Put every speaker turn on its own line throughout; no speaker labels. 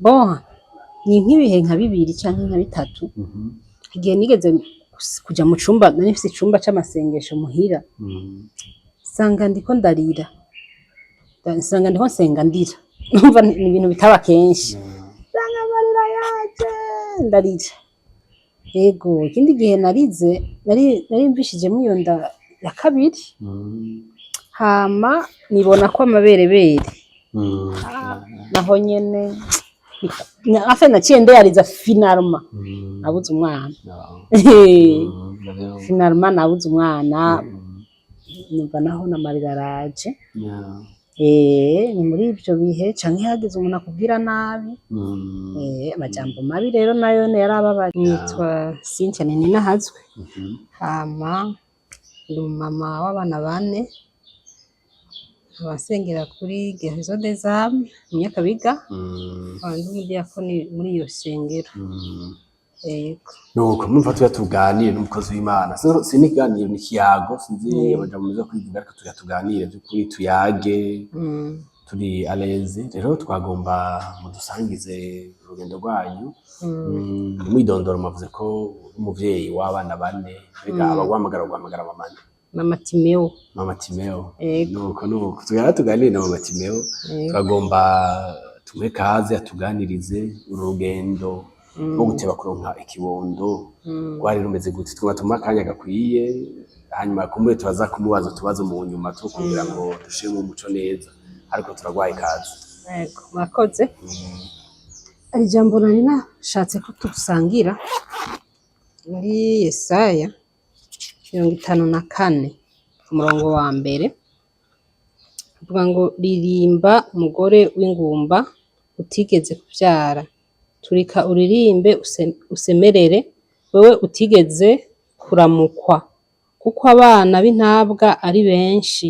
Bon, ni nk'ibihe nka bibiri canke nka bitatu. Igihe nigeze kuja mu cumba, nari mfise icumba c'amasengesho muhira, nsanga ndiko ndarira, nsanga ndiko nsenga ndira. Numva ni ibintu bitaba kenshi, nsanga amarira yaje, ndarira. Yego, ikindi gihe narize nari mvishijemwo iyo nda ya kabiri, hama nibona ko amaberebere naho nyene afe naciye ndeyariza. Finalement nabuze umwana. Finalement nabuze umwana, numva naho n'amarira araje. Ni muri ivyo bihe canke hagize umuntu akubwira nabi, amajambo mabi rero nayo yarababaje. Nitwa Cynthia Nininahazwe, hama ndi umumama w'abana bane, nkaba nsengera kuri Guérison des Âmes mu Nyakabiga, nkaba ndi umudiyakoni muri iyo sengero. Yego.
Nuko murumva tuya tuganire n'umukozi w'Imana. Si n'ikiganiro, ni ikiyago, sinzi amajambo meza kwivuga, ariko tuya tuganire by'ukuri, tuyage turi à l'aise. Rero twagomba mudusangize urugendo rwanyu. Mwidondoro, mwavuze ko uri umuvyeyi w'abana bane. Mbega abaguhamagara, guhamagara mama nde?
Mama Timeo.
Mama Timeo.
Yego.
Nuko tugana tuganire na mama Timeo.
Yego.
Twagomba tumuhe kaze atuganirize uru rugendo rwo guteba kuronka ikibondo rwari rumeze gute. Tugomba tumuhe akanya gakwiye, hanyuma kumbure turaza kumubaza utubazo mu nyuma two kugira ngo dushiremo umuco neza, ariko turagwaye ikaze.
Yego, murakoze. Hari ijambo nari nashatse ko tusangira muri Yesaya 54 ku murongo wa mbere, avuga ngo: "Ririmba, mugore w'ingumba utigeze kuvyara, turika uririmbe usemerere, wewe utigeze kuramukwa, kuko abana b'intabwa ari benshi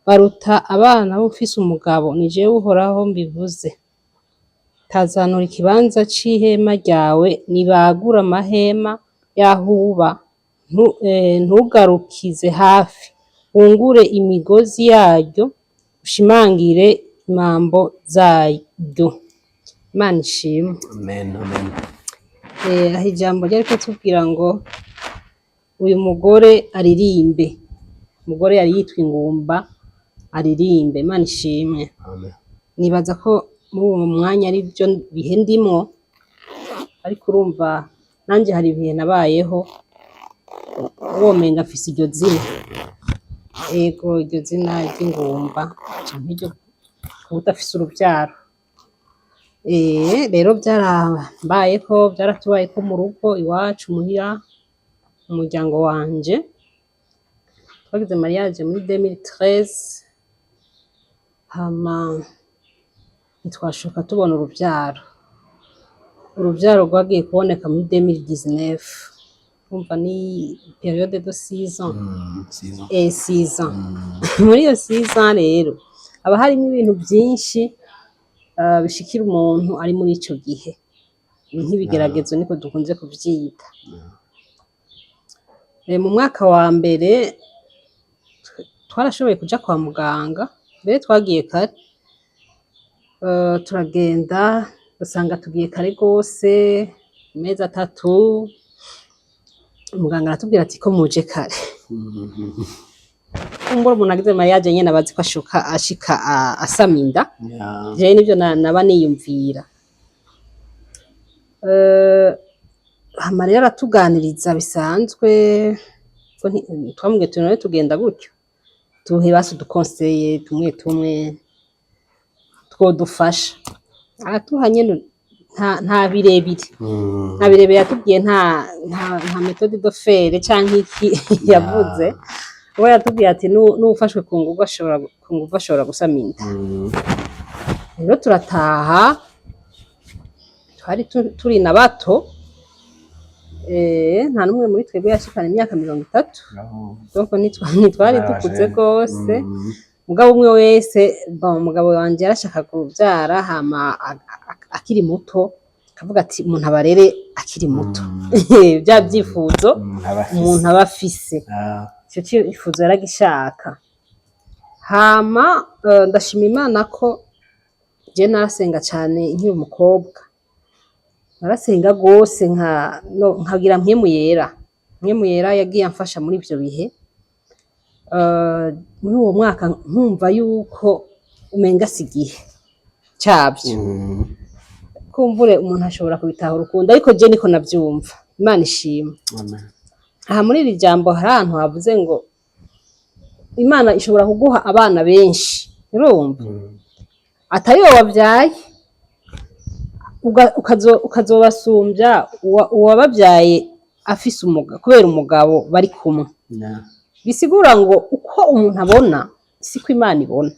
baruta abana b'ufise umugabo. Ni jewe Uhoraho mbivuze. Tazanura ikibanza c'ihema ryawe, nibagure amahema y'aho uba, ntugarukize hafi, wungure imigozi yaryo, ushimangire imambo zaryo." Imana ishimwe.
Amen, amen.
Aho ijambo ryariko tubwira ngo uyu mugore aririmbe, umugore yari yitwa ingumba aririmbe. Imana ishimwe.
Amen.
Nibaza ko muri uwo mwanya ari byo bihe ndimwo, ariko urumva nanje hari ibihe nabayeho womenga mfise iryo zina, ego, iryo zina ry'ingumba canke iryo kuba udafise uruvyaro. Rero vyarambayeko, vyaratubayeko mu rugo iwacu muhira, mu muryango wanje. Twagize mariage muri 2013, hama ntitwashoka tubona uruvyaro. Uruvyaro rwagiye kuboneka muri 2019. Urumva ni période de 6 ans.
6 ans.
6 ans. Muri iyo 6 ans rero haba harimwo ibintu vyinshi bishikira umuntu ari muri ico gihe. Ni nk'ibigeragezo, niko dukunze kuvyita. Mu mwaka wa mbere twarashoboye kuja kwa muganga, mbere twagiye kare. Turagenda usanga tugiye kare gose, amezi 3. Muganga aratubwira ati: "Ko muje kare?" Kumbura umuntu agize mariage nyene aba azi ko ashuka ashika asama inda. Jewe nivyo naba niyumvira. Hama rero aratuganiriza bisanzwe, ko twamubwiye tuti: "None tugenda gutyo, tuhe basi udukonseye tumwe tumwe twodufasha." Aratuha nyene, nta birebire, nta birebire yatubwiye, nta méthode de faire canke iki yavuze. We yatubwiye ati: "N'uwufashwe ku nguvu ashobora, ku nguvu ashobora gusama inda." Rero turataha, twari turi na bato, nta n'umwe muri twebwe yashikana imyaka 30. Donc ntitwari dukuze rwose. Mugabo umwe wese, bon, umugabo wanje yarashaka kuvyara, hama akiri muto, akavuga ati umuntu abarere akiri muto, vya vyifuzo umuntu aba afise. Ico cifuzo yaragishaka. Hama ndashima Imana ko je narasenga cane nkiri umukobwa. Narasenga gose, nka no, nkagira Mpwemu Yera. Mpwemu Yera yagiye amfasha muri ivyo bihe. Muri uwo mwaka nkumva yuko umenga si igihe cavyo. Kumbure umuntu ashobora kubitahura ukundi, ariko je niko navyumva. Imana ishimwe.
Amen.
Aha muri iri jambo hari ahantu havuze ngo Imana ishobora kuguha abana benshi, urumva, atari wowe wabyaye, ukazobasumbya uwababyaye afise kubera umugabo bari kumwe. Bisigura ngo uko umuntu abona siko Imana ibona.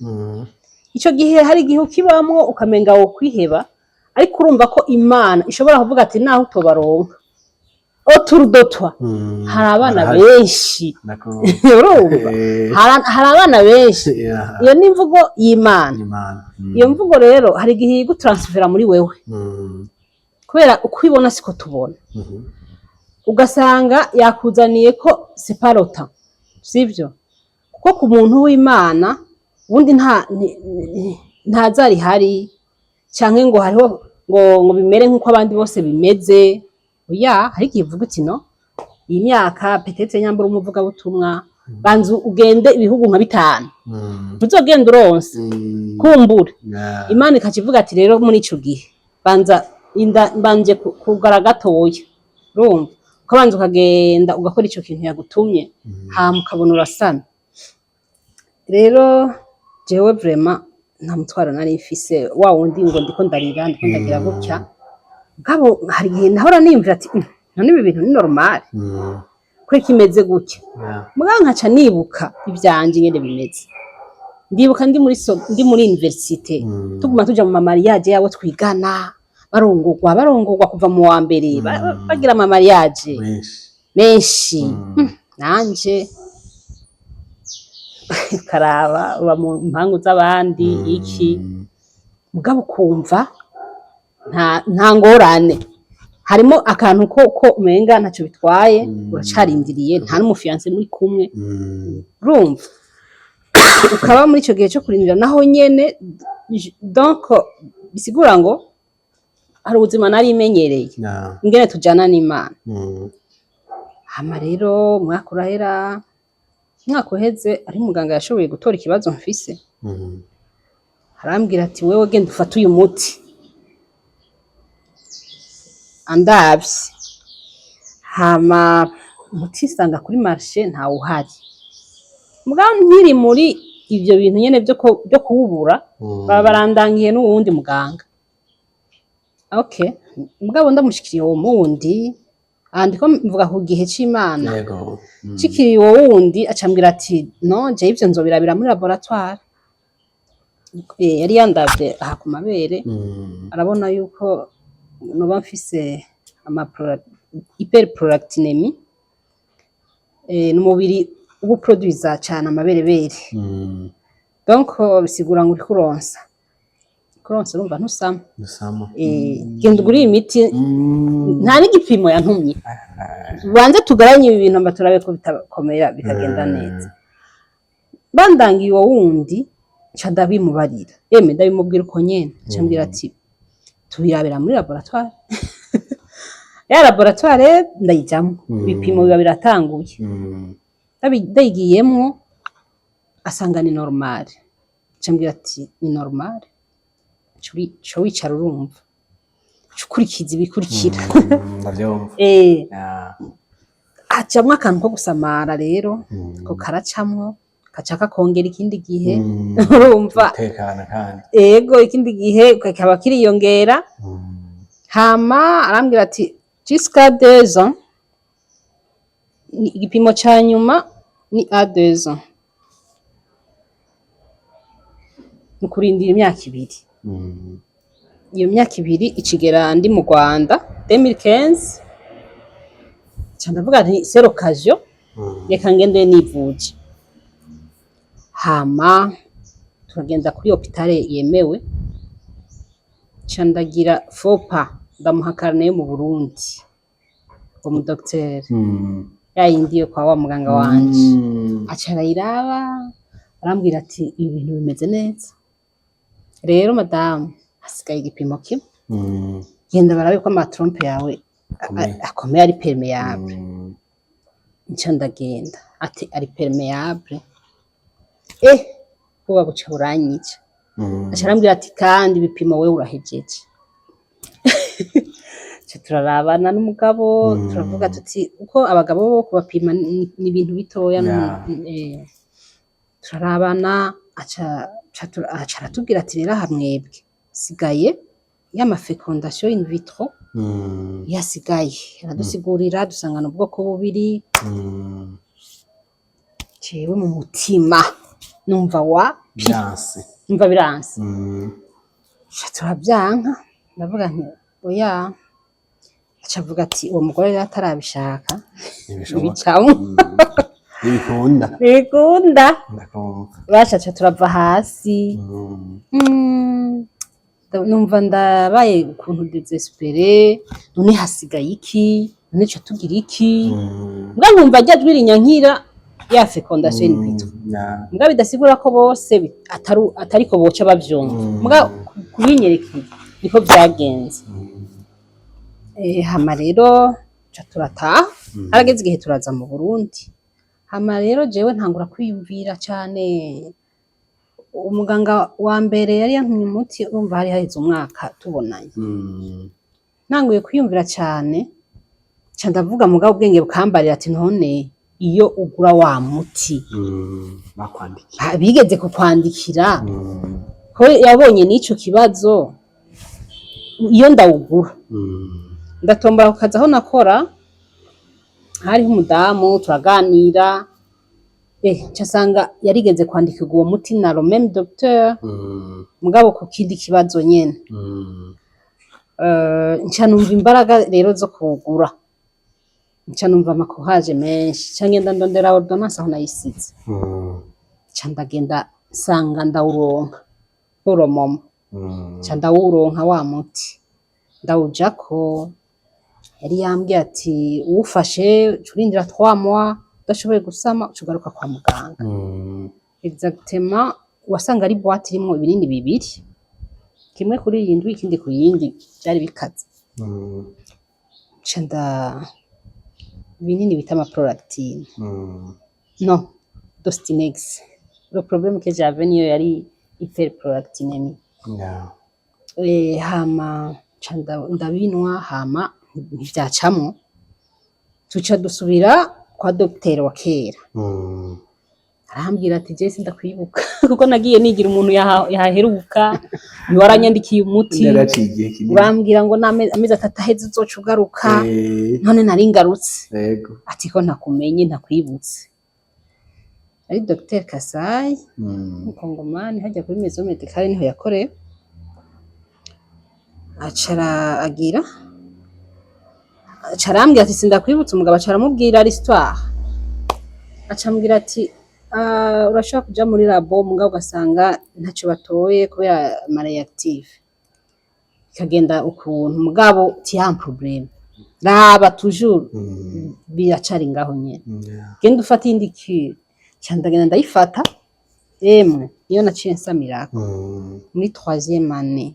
Ico gihe hari igihe ukibamwo ukamenga wo kwiheba, ariko urumva ko Imana ishobora kuvuga ati: "Naho utobaronka, autour de toi hari abana
Barahari.
benshi." Urumva, hari abana benshi. Iyo ni imvugo y'Imana.
Imana.
Iyo mvugo rero hari igihe igutransfera muri wewe, kubera uko ibona siko tubona. Ugasanga yakuzaniye ko c'est pas le temps, sivyo? Kuko ku muntu w'Imana ubundi nta zari hari, canke ngo hariho ngo bimere nk'uko abandi bose bimeze. Oya, hari igihe uvuga uti: "No iyi myaka, peut-être nyambura umuvugabutumwa, banza ugende ibihugu nka bitanu, ntuzogenda uronse." Kumbure Imana ikaca ivuga ati: "Rero muri ico gihe banza inda, mbanje kugara gatoya." Urumva, ukabanza ukagenda ugakora ico kintu yagutumye, hama ukabona urasamye. Rero jewe vraiment nta mutwaro nari mfise wa wundi ngo ndiko ndarira, ndiko ndagira gutya. Mugabo hari igihe nahora niyumvira ati: None ibi bintu ni normal ko kimeze gutya?" Mugabo nkaca nibuka ivyanje ingene bimeze. Ndibuka ndi muri université, tuguma tuja mu ma mariage yabo twigana, barongorwa, barongorwa kuva mu wa mbere, bagira ama mariage
Benshi.
menshi. Nanje ukaraba uba mu mpangu z'abandi iki, mugabo ukumva nta ngorane, harimo akantu ko umenga ntacyo bitwaye. Uracarindiriye, nta n'umu fiancé muri kumwe. Urumva, ukaba muri icyo gihe cyo kurindira naho nyene. Donc bisigura ngo hari ubuzima nari imenyereye, ingene tujana n'Imana. Hama rero umwaka urahera. Umwaka uheze ari muganga yashoboye gutora ikibazo mfise, arambwira ati: "Wewe genda ufate uyu muti." Andavye, hama umuti nsanga kuri marché ntawuhari. Mugabo nkiri muri ivyo bintu nyene vyo kuwubura, baba barandangiye n'uwundi muganga. Okay, mugabo ndamushikiriye uwo wundi, aha ndiko mvuga ku gihe c'Imana. Nshikiriye uwo wundi, acambwira ati: "No jewe ivyo nzobirabira muri laboratoire." Yari yandavye aha ku mabere, arabona yuko noba mfise ama hyperprolactinémie, n'umubiri uba uproduiza cane amaberebere. Donc bisigura ngo uriko uronsa, uriko uronsa, urumva ntusama.
Dusama.
Genda ugure iyi miti. Nta n'igipimo yantumye: "Banze tugabanye ibi bintu mba turabe ko bitakomera bikagenda neza." Bandangiye uwo wundi, nca ndabimubarira, eme ndabimubwira uko nyene. Nca mbwira ati: "Tubirabira muri laboratoire." Ya laboratoire ndayijamwo, ibipimo biba biratanguye. Ndayigiyemwo, asanga ni normal. Nca mbwira ati: "Ni normal, uca wicara, urumva, uca ukurikiza ibikurikira."
Ndavyumva.
Hacamwo akantu ko gusamara rero, ko karacamwo, kaca kakongera ikindi gihe. Urumva.
Tekana kandi.
Ego, ikindi gihe kikaba kiriyongera. Hama arambwira ati: "Jusqu'à 2 ans, igipimo ca nyuma ni à 2 ans, ni ukurindira imyaka 2." Iyo myaka 2 icigera ndi mu Rwanda 2015. Nca ndavuga nti: "C'est l'occasion, reka ngende nivuje." Hama turagenda kuri hôpital yemewe, nca ndagira fopa, ndamuha carnet yo mu Burundi, uwo mu docteur, ya yindi yo kwa wa muganga wanje. Aca arayiraba, arambwira ati: "Ibi bintu bimeze neza rero madamu, hasigaye igipimo kimwe." Genda barabe ko ama trompes yawe
Akomeye.
akomeye, ari perméable. Nca ndagenda, ati ari perméable. Ubwoba buca buranyica. Aca arambwira ati: "Kandi ibipimo wewe urahejeje." Ca turarabana n'umugabo, turavuga tuti uko abagabo bo kubapima ni ibintu bitoya. Turarabana, aca aratubwira ati: "Rero aha mwebwe sigaye y'ama fécondation in vitro." Yasigaye aradusigurira, dusangana ubwoko bubiri. Jewe mu mutima numva wa
Byanse.
Numva biranse. Ca turavyanka, ndavuga nti: "Oya." Aca avuga ati: "Uwo mugore rero atarabishaka."
Ntibishoboka.
Bicamwo.
Ntibikunda.
Ntibikunda.
Ndakumva.
Bashaca turava hasi. Numva ndabaye ukuntu désespérée. None hasigaye iki? None ca tugira iki? Mbwa nkumva rya jwi rinyankira ya fécondation in vitro. Mbwa bidasigura ko bose atariko boca bavyumva. Mbwa kubinyerekeye niko vyagenze. Hama rero ca turataha. Harageze igihe turaza mu Burundi. Hama rero jewe ntangura kwiyumvira cane. Umuganga wa mbere yari yantumye umuti, urumva hari haheze umwaka tubonanye. Ntanguye kwiyumvira cane, ca ndavuga, mugabo ubwenge bukambarira ati: "None iyo ugura wa muti
Bakwandikiye.
Bigeze kukwandikira, ko yabonye n'ico kibazo, iyo ndawugura." Ndatombora ku kazi aho nakora, hariho umudamu, turaganira, nca nsanga yarigeze kwandikirwa uwo muti na le même docteur, mugabo ku kindi kibazo nyene. Nca numva imbaraga rero zo kuwugura, nca numva amakohaje menshi, nca ngenda ndondera ordonnance aho nayisize. Nca ndagenda, nsanga ndawuronka uromoma. Nca ndawuronka wa muti, ndawujako. Yari yambwiye ati: "Uwufashe uca urindira 3 mois, udashoboye gusama uca ugaruka kwa muganga." Exactement, wasanga ari boîte irimwo ibinini bibiri, kimwe kuri iyi ndwi, ikindi ku yindi. Vyari bikaze. Nca nda ibinini bita ama prolactine, non, Dostinex. Le problème que j'avais niyo yari hyperprolactinémie. Hama nca ndabinwa, hama ntivyacamwo. Tuca dusubira kwa dogiteri wa kera. Arambwira ati: "Je sindakwibuka kuko nagiye nigira umuntu yahaheruka, ntiwaranyandikiye umuti."
Yaraciye igihe kinini.
Urambwira ngo amezi 3 aheze uzoca ugaruka. None nari ngarutse. Ati: "Ko ntakumenye, ntakwibutse?" Ari Dr Kasai, umukongomani, hajya kuri maison médicale niho yakoreye. Acara agira aca arambwira ati: "Sindakwibutsa." Umugabo aca aramubwira l'histoire, aca ambwira ati: "Ah, urashobora kuja muri labo, mugabo ugasanga ntacyo batoye kubera ama réactifs, bikagenda ukuntu, mugabo ti ya problème raba toujours biracari ngaho nyene. Genda ufate iyindi cure." Ca ndagenda ndayifata. Emwe, niyo naciye nsamirako. Muri troisième année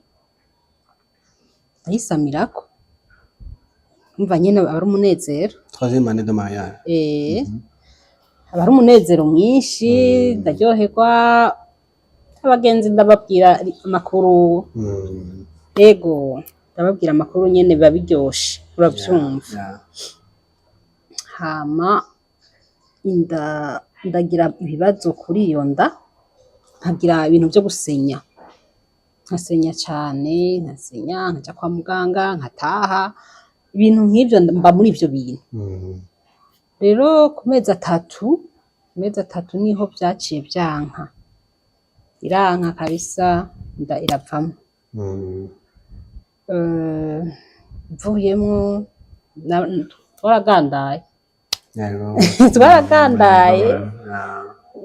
ndayisamirako, umva nyene aba ari umunezero.
Troisième année de mariage.
Eh, aba ari umunezero mwinshi, ndaryoherwa, abagenzi ndababwira amakuru. Ego, ndababwira amakuru nyene, biba biryoshe, uravyumva. Hama inda, ndagira ibibazo kuri iyo nda, nkagira ibintu vyo gusenya, nkasenya cane, nkasenya, nkaja kwa muganga, nkataha, ibintu nk'ivyo, mba muri ivyo bintu. Rero ku mezi 3, niho vyaciye vyanka, iranka kabisa, inda iravamwo. Mvuyemwo twaragandaye. Twaragandaye.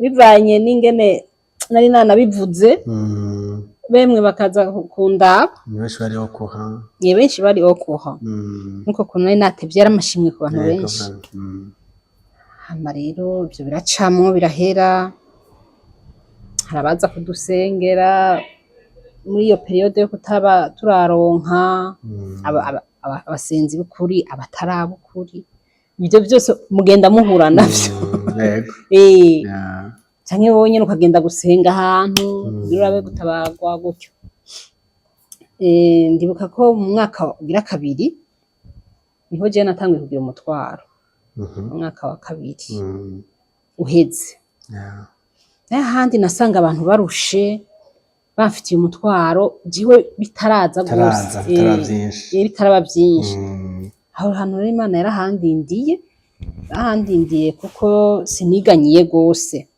Bivanye n'ingene nari nanabivuze, bemwe bakaza kundaba.
Ni benshi bari au courant.
Ni benshi bari au courant. Nkuko kuntu nari natevye, yari amashimwe ku bantu benshi. Hama rero ivyo biracamwo, birahera, hari abaza kudusengera. Muri iyo période yo kutaba turaronka abasenzi b'ukuri, abataraba ukuri, ibyo byose mugenda muhura navyo. Canke wowe nyene ukagenda gusenga ahantu kugira urabe gutabarwa gutyo. Ndibuka ko mu mwaka ugira kabiri niho jewe natanguye kugira umutwaro. Mu mwaka wa kabiri uheze, n'ahandi nasanga abantu barushe, bamfitiye umutwaro, jewe bitaraza gose.
Bitaraza, bitaraba vyinshi.
Bitaraba vyinshi. Aho hantu rero Imana yarahandindiye, yarahandindiye kuko siniganyiye gose.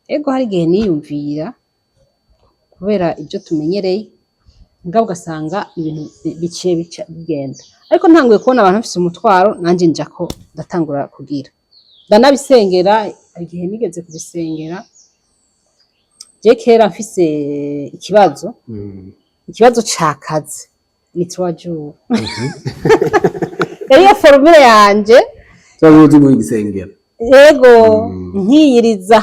Ego, hari igihe niyumvira kubera ibyo tumenyereye, mugabo ugasanga ibintu biciye bica bigenda. Ariko ntanguye kubona abantu bafise umutwaro, nanje njako ndatangura kugira, ndanabisengera. Hari igihe nigeze kubisengera. Je kera mfise ikibazo, ikibazo cakaze, ni 3 jours. Rero iyo formule yanje
Tuba uzi mu gisengero.
Ego, nkiyiriza,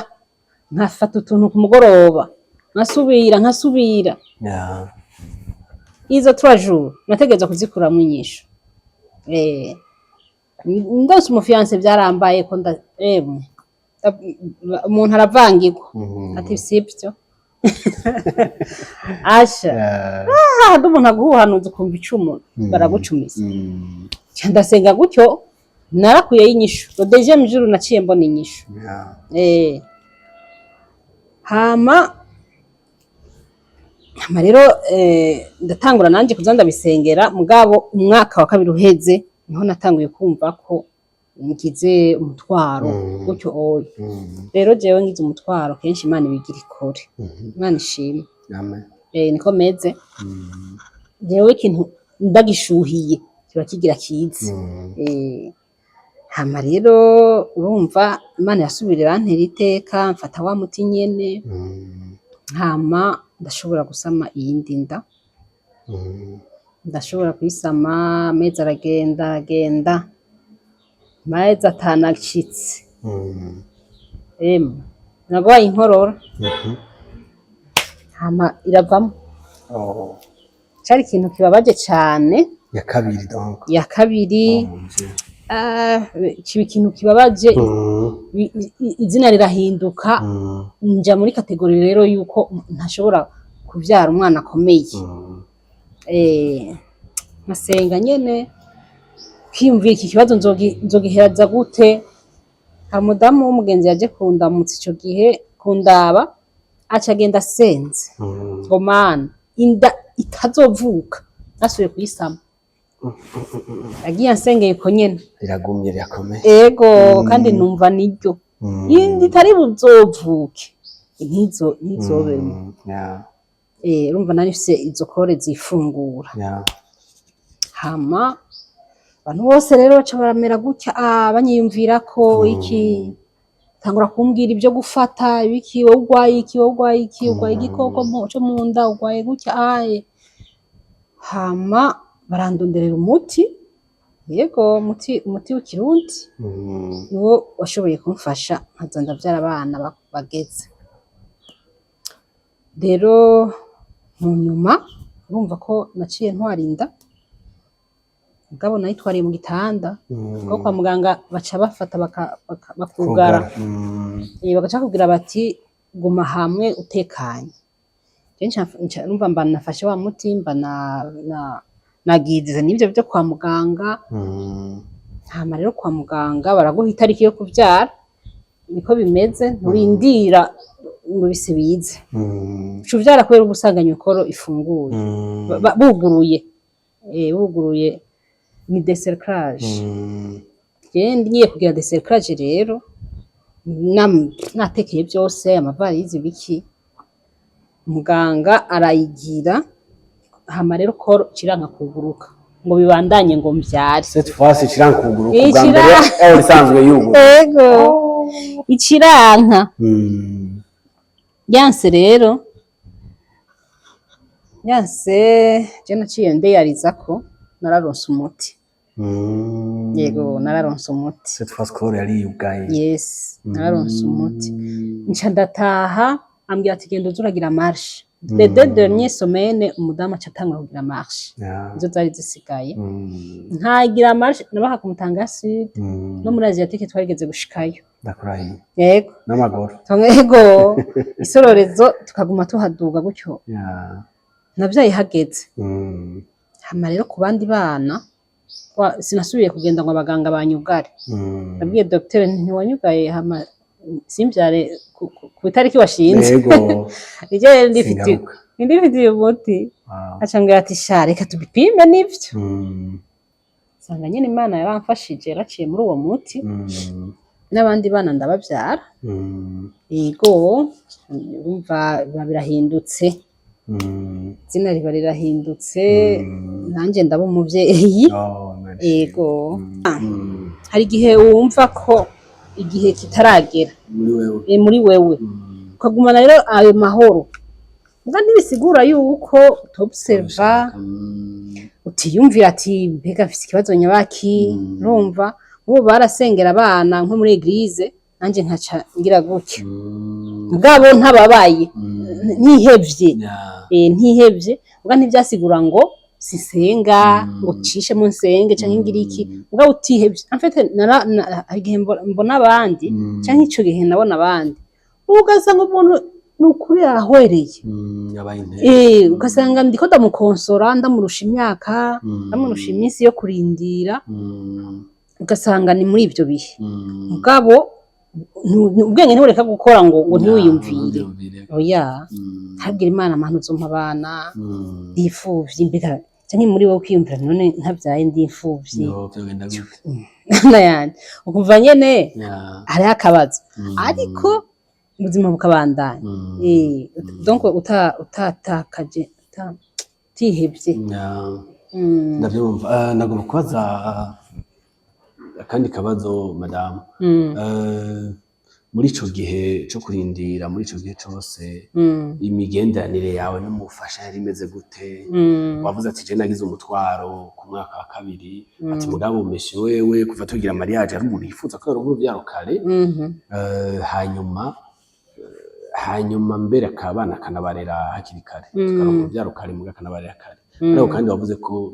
nkafata utuntu ku mugoroba, nkasubira, nkasubira. Izo 3 jours nategerezwa kuzikuramwo inyishu. Ndose umu fiancé vyarambaye ko nda emwe umuntu aravangirwa ati sivyo asha. Hahandi umuntu aguhuhanuza ukumva icumu baragucumisa. Nca ndasenga gutyo, narakuyeyo inyishu. Le deuxième jour naciye mbona inyishu. Hama rero ndatangura nanje kuza ndabisengera. Mugabo umwaka wa kabiri uheze niho natanguye kumva ko ngize umutwaro gutyo oya. Rero jewe ngize umutwaro kenshi Imana ibigira ikore. Imana ishimwe.
Amen.
Niko meze. Jewe ikintu ndagishuhiye kiba kigira kize. Hama rero urumva Imana yasubira irantera iteka, mfata wa muti nyene. Hama ndashobora gusama iyindi nda. Ndashobora kuyisama, amezi aragenda aragenda, amezi 5 acitse, emwe nagwaye inkorora, hama iravamwo. Cari ikintu kibabaje cane.
Ya kabiri donc.
Ya kabiri.
Oh, mon Dieu.
Ah, kiba ikintu kibabaje. Izina rirahinduka. Nja muri catégorie rero yuko ntashobora kuvyara umwana akomeye. Nkasenga nyene, kwiyumvira iki kibazo nzogiheraza gute. Hari umudamu w'umugenzi yaje kundamutsa ico gihe, kundaba, aca agenda asenze ngo Mana, inda itazovuka nasubiye kuyisama. Yagiye ansengeye uko nyene.
Riragumye, rirakomeye.
Ego, kandi numva niryo inda itari buzovuke ntizo ntizobemo. Urumva nari mfise izo col zifungura. Hama abantu bose rero baca baramera gutya, banyiyumvira ko iki, tangura kumbwira ibyo gufata ibiki: wowe urwaye iki, wowe urwaye iki, urwaye igikoko co mu nda, urwaye gutya aye. Hama barandonderera umuti, yego, umuti w'ikirundi. Niwo washoboye kumfasha, nkaza ndavyara abana bageze. Rero mu nyuma urumva ko naciye ntwara inda, mugabo nayitwariye mu gitanda, kuko kwa muganga baca bafata bakugara. Bagaca bakubwira bati guma hamwe utekanye. Je nca numva mba nafashe wa muti, mba nagize n'ivyo vyo kwa muganga. Hama rero kwa muganga baraguha itariki yo kuvyara, niko bimeze, nturindira ngo bise bize. Uca uvyara kubera uba usanganywe col ifunguye. Buguruye, buguruye, ni décerclage. Je ngiye kugira décerclage rero, natekeye byose, amavarizi biki, muganga arayigira. Hama rero col kiranka kuguruka ngo bibandanye ngo mvyare.
Cette fois ci kuguruka
Eh,
ubwa mbere isanzwe yuguruka.
Ego, ikiranka. Yanse rero, yanse. Je naciye ndeyariza ko nararonse umuti. Yego, nararonse umuti.
Cette fois col yari yugaye.
Yes, nararonse umuti. Nca ndataha, ambwira ati genda uze uragira marche. Les 2 dernières semaines, umudamu aca atangura kugira marche, izo zari zisigaye. Nkagira marche, nabaha ku Mutanga Sud no muri Asiatique twarigeze gushikayo.
Ndakurahiye?
Yego.
N'amaguru?
Yego, Isororezo tukaguma tuhaduga gutyo. Navyaye hageze. Hama rero ku bandi bana sinasubiye kugenda ngo abaganga banyugare. Nabwiye docteur nti: "Ntiwanyugaye, hama simvyare ku itariki washinze." Ivyo rero ndifitiye
Singaruka.
ndifitiye umuti. Aca ambwira ati: "Sha, reka tubipime nivyo." Nsanga nyene Imana yaramfashije, yaraciye muri uwo muti. N'abandi bana ndabavyara. Yego, urumva biba birahindutse. Izina riba rirahindutse. Nanjye ndaba umuvyeyi.
Oh, Imana
Yego.
ishimwe.
Hari igihe wumva ko igihe kitaragera
muri wewe.
Muri wewe. Ukagumana rero ayo mahoro, muga ntibisigura yuko utobserva, utiyumvira ati: "Mbega mfise ikibazo nyabaki?" Urumva, nk'ubu barasengera abana nko muri église, nanje nkaca ngira gutya. Mugabo ntababaye, ntihevye. Ntihevye, muga ntivyasigura ngo sisenga, ngo cishemo nsenge canke ngira iki. Mugabo utihevye, en fait hari igihe mbona abandi, canke ico gihe nabona abandi, ugasanga umuntu ni ukuri arahwereye.
Yabaye intebe.
Ugasanga ndiko ndamukonsora, ndamurusha imyaka, ndamurusha iminsi yo kurindira. Ugasanga ni muri ivyo bihe. Mugabo ubwenge ntibureka gukora ngo ntiwiyumvire.
Ntiwiyumvire.
Oya. Habwira Imana: "Mana, uzompa abana, ndi imfuvyi." Mbega canke muri wowe ukiyumvira: "None ntabyaye, ndi imfuvyi,
Yo, vyogenda gute?"
Mana yanje, ukumva nyene hariho akabazo. Ariko ubuzima bukabandanya. Donc utatakaje, utihevye.
Ndavyumva. Nagomba kubaza akandi kabazo, madamu. Muri ico gihe co kurindira, muri ico gihe cose, imigenderanire yawe n'umufasha yari imeze gute? Wavuze ati: "Je nagize umutwaro ku mwaka wa kabiri." Ati: "Mugabo umeshe wewe kuva tugira mariage ari umuntu yifuza ko yoronka uruvyaro kare." Hanyuma mbere akabana akanabarera hakiri kare, tukaronka uruvyaro kare, muga akanabarera kare. Ariko kandi wavuze ko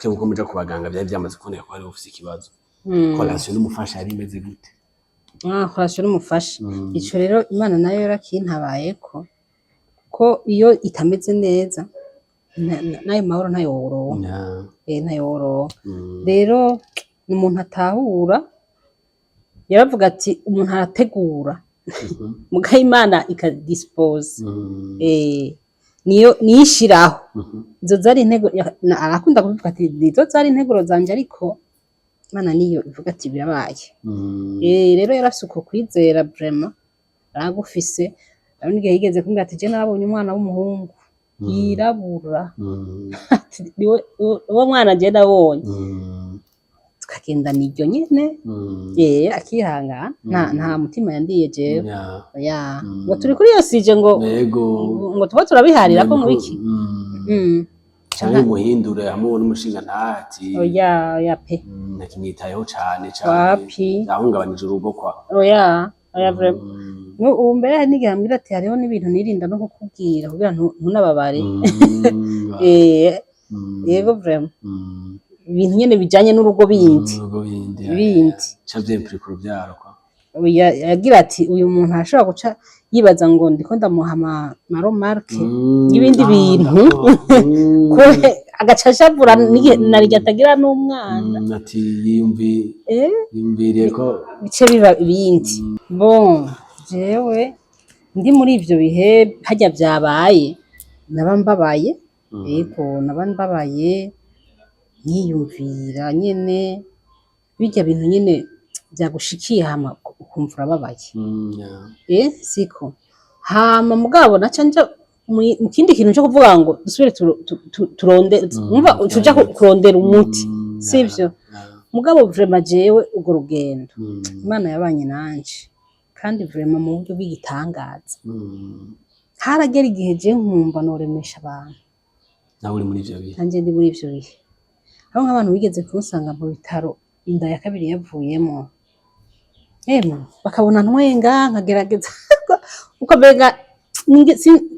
uko muja ku baganga vyari vyamaze kuboneka ko hari ufise ikibazo. Relation n'umufasha yari imeze gute?
Ah, relation n'umufasha. Ico rero Imana nayo yarakintabayeko, ko iyo itameze neza n'ayo mahoro ntayo woronka. Ntayo woronka. Rero ni umuntu atahura, yaravuga ati: "Umuntu arategura, muga Imana ikadisposa." Niyo niyo ishiraho. Izo zari intego arakunda kubivuga ati: "Nizo zari integuro zanje, ariko Imana niyo ivuga ati birabaye." Rero yarafise uko kwizera, vraiment aragufise. Hari n'igihe yigeze kumbwira ati: "Je narabonye umwana w'umuhungu yirabura." Ati: "Niwe uwo mwana je nabonye." Tukagendana iryo nyene. Akihangana, nta mutima yandiye jewe. Oya. Ngo turi kuri iyo sije ngo ngo tuba turabiharira ko ngo iki.
Canke umuhindure hamwe n'umushinga ntati.
Oya, oya pe.
Ntakimwitayeho cane cane.
Wapi.
Yahungabanije urugo kwa.
Oya, oya, vraiment. Ubu mbere hari n'igihe ambwira ati: "Hariho n'ibintu nirinda no kukubwira kugira ntunababare." Yego, vraiment. Ibintu nyene bijanye n'urugo bindi.
Urugo bindi.
Bindi.
Ca vyimplika uruvyaro kwa.
Yagira ati: "Uyu muntu arashobora guca yibaza ngo ndiko ndamuha ama remarques y'ibindi bintu."
D'accord.
Ko agaca ashavura narirya atagira n'umwana.
Ati yiyumviriye ko
Bice biba ibindi. Bon, jewe ndi muri ivyo bihe harya vyabaye, naba mbabaye. Yego, naba mbabaye, nkiyumvira nyene birya bintu nyene vyagushikiye, hama ukumva urababaye. Siko hama mugabo naca nja mu kindi kintu co kuvuga ngo dusubire turonde, umva, tuja kurondera umuti. Sivyo? Mugabo vraiment jewe urwo rugendo, Imana yabanye nanje kandi vraiment mu buryo bw'igitangaza. Haragera igihe je nkumva noremesha abantu.
Nawe uri muri ivyo bihe.
Nanje ndi muri ivyo bihe, aho nk'abantu bigeze kunsanga mu bitaro inda ya kabiri yavuyemo, emwe bakabona ntwenga, nkagerageza ukamenga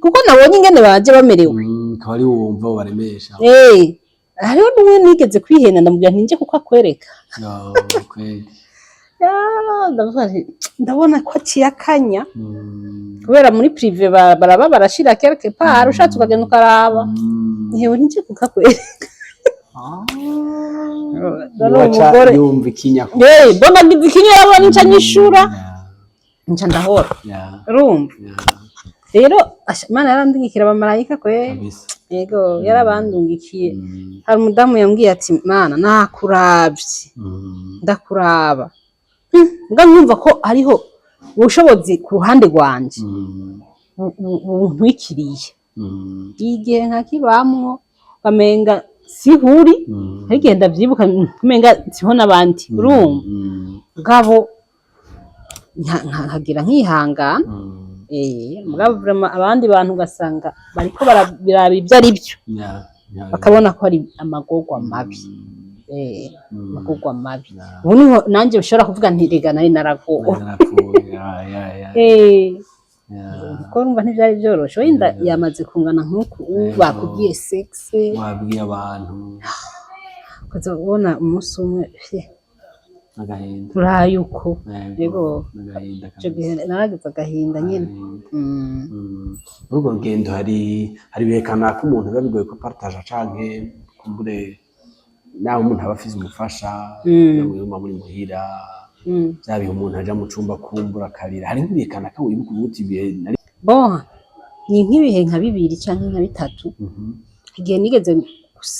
Kuko nabonye ingene baje bamerewe.
Akaba ari wumva baremesha.
Hariho n'umwe nigeze kwihenda, ndamubwira nti nje kuko akwereka.
Yo, kweli.
Ya, ndavuga nti ndabona ko aciye akanya, kubera muri privé baraba barashira quelque part, ushatse ukagenda ukaraba. Ntewe nje kukakwereka. Ndabona
Niwaca
umugore
yumva ikinya.
Mbona ngize ikinya, urabona nca nyishura, nca ndahora. Urumva rero, asha, Imana yarandungikira abamarayika kwe.
Kabisa.
Yego, yarabandungikiye. Hari umudamu yambwiye ati: "Mana, nakuravye, ndakuraba." Mbwa nkumva ko hariho ubushobozi ku ruhande rwanje buntwikiriye. Igihe nkakibamwo bamenga sihuri. Hari igihe ndavyibuka umenga siho n'abandi, urumva? Mugabo nkagira nkihangana. Mugabo vraiment abandi bantu ugasanga bariko barabiraba ibyo ari byo, bakabona ko ari amagorwa mabi. Amagorwa mabi. Ubu niho nanjye ushobora kuvuga nti rega nari naragowe.
Narapfuye. Ya.
Kuko urumva ntivyari vyoroshe, wenda yamaze kungana nk'uku, bakubwiye sexe,
wabwiye abantu.
Ukaza ubona umunsi umwe fye,
Agahinda.
uraye uko.
Yego.
Yego.
Agahinda.
Ico gihe naragize agahinda nyene.
Agahinda. Muri urwo rugendo hari ibihe kanaka umuntu biba bigoye ko partager, canke kumbure nawe umuntu aba afise umufasha, yuma muri muhira, vya bihe umuntu aja mu cumba kumbura akarira, hari nk'ibihe kanaka wibuka uvuga uti ibihe nari
Bon, ni nk'ibihe nka bibiri canke nka bitatu. Igihe nigeze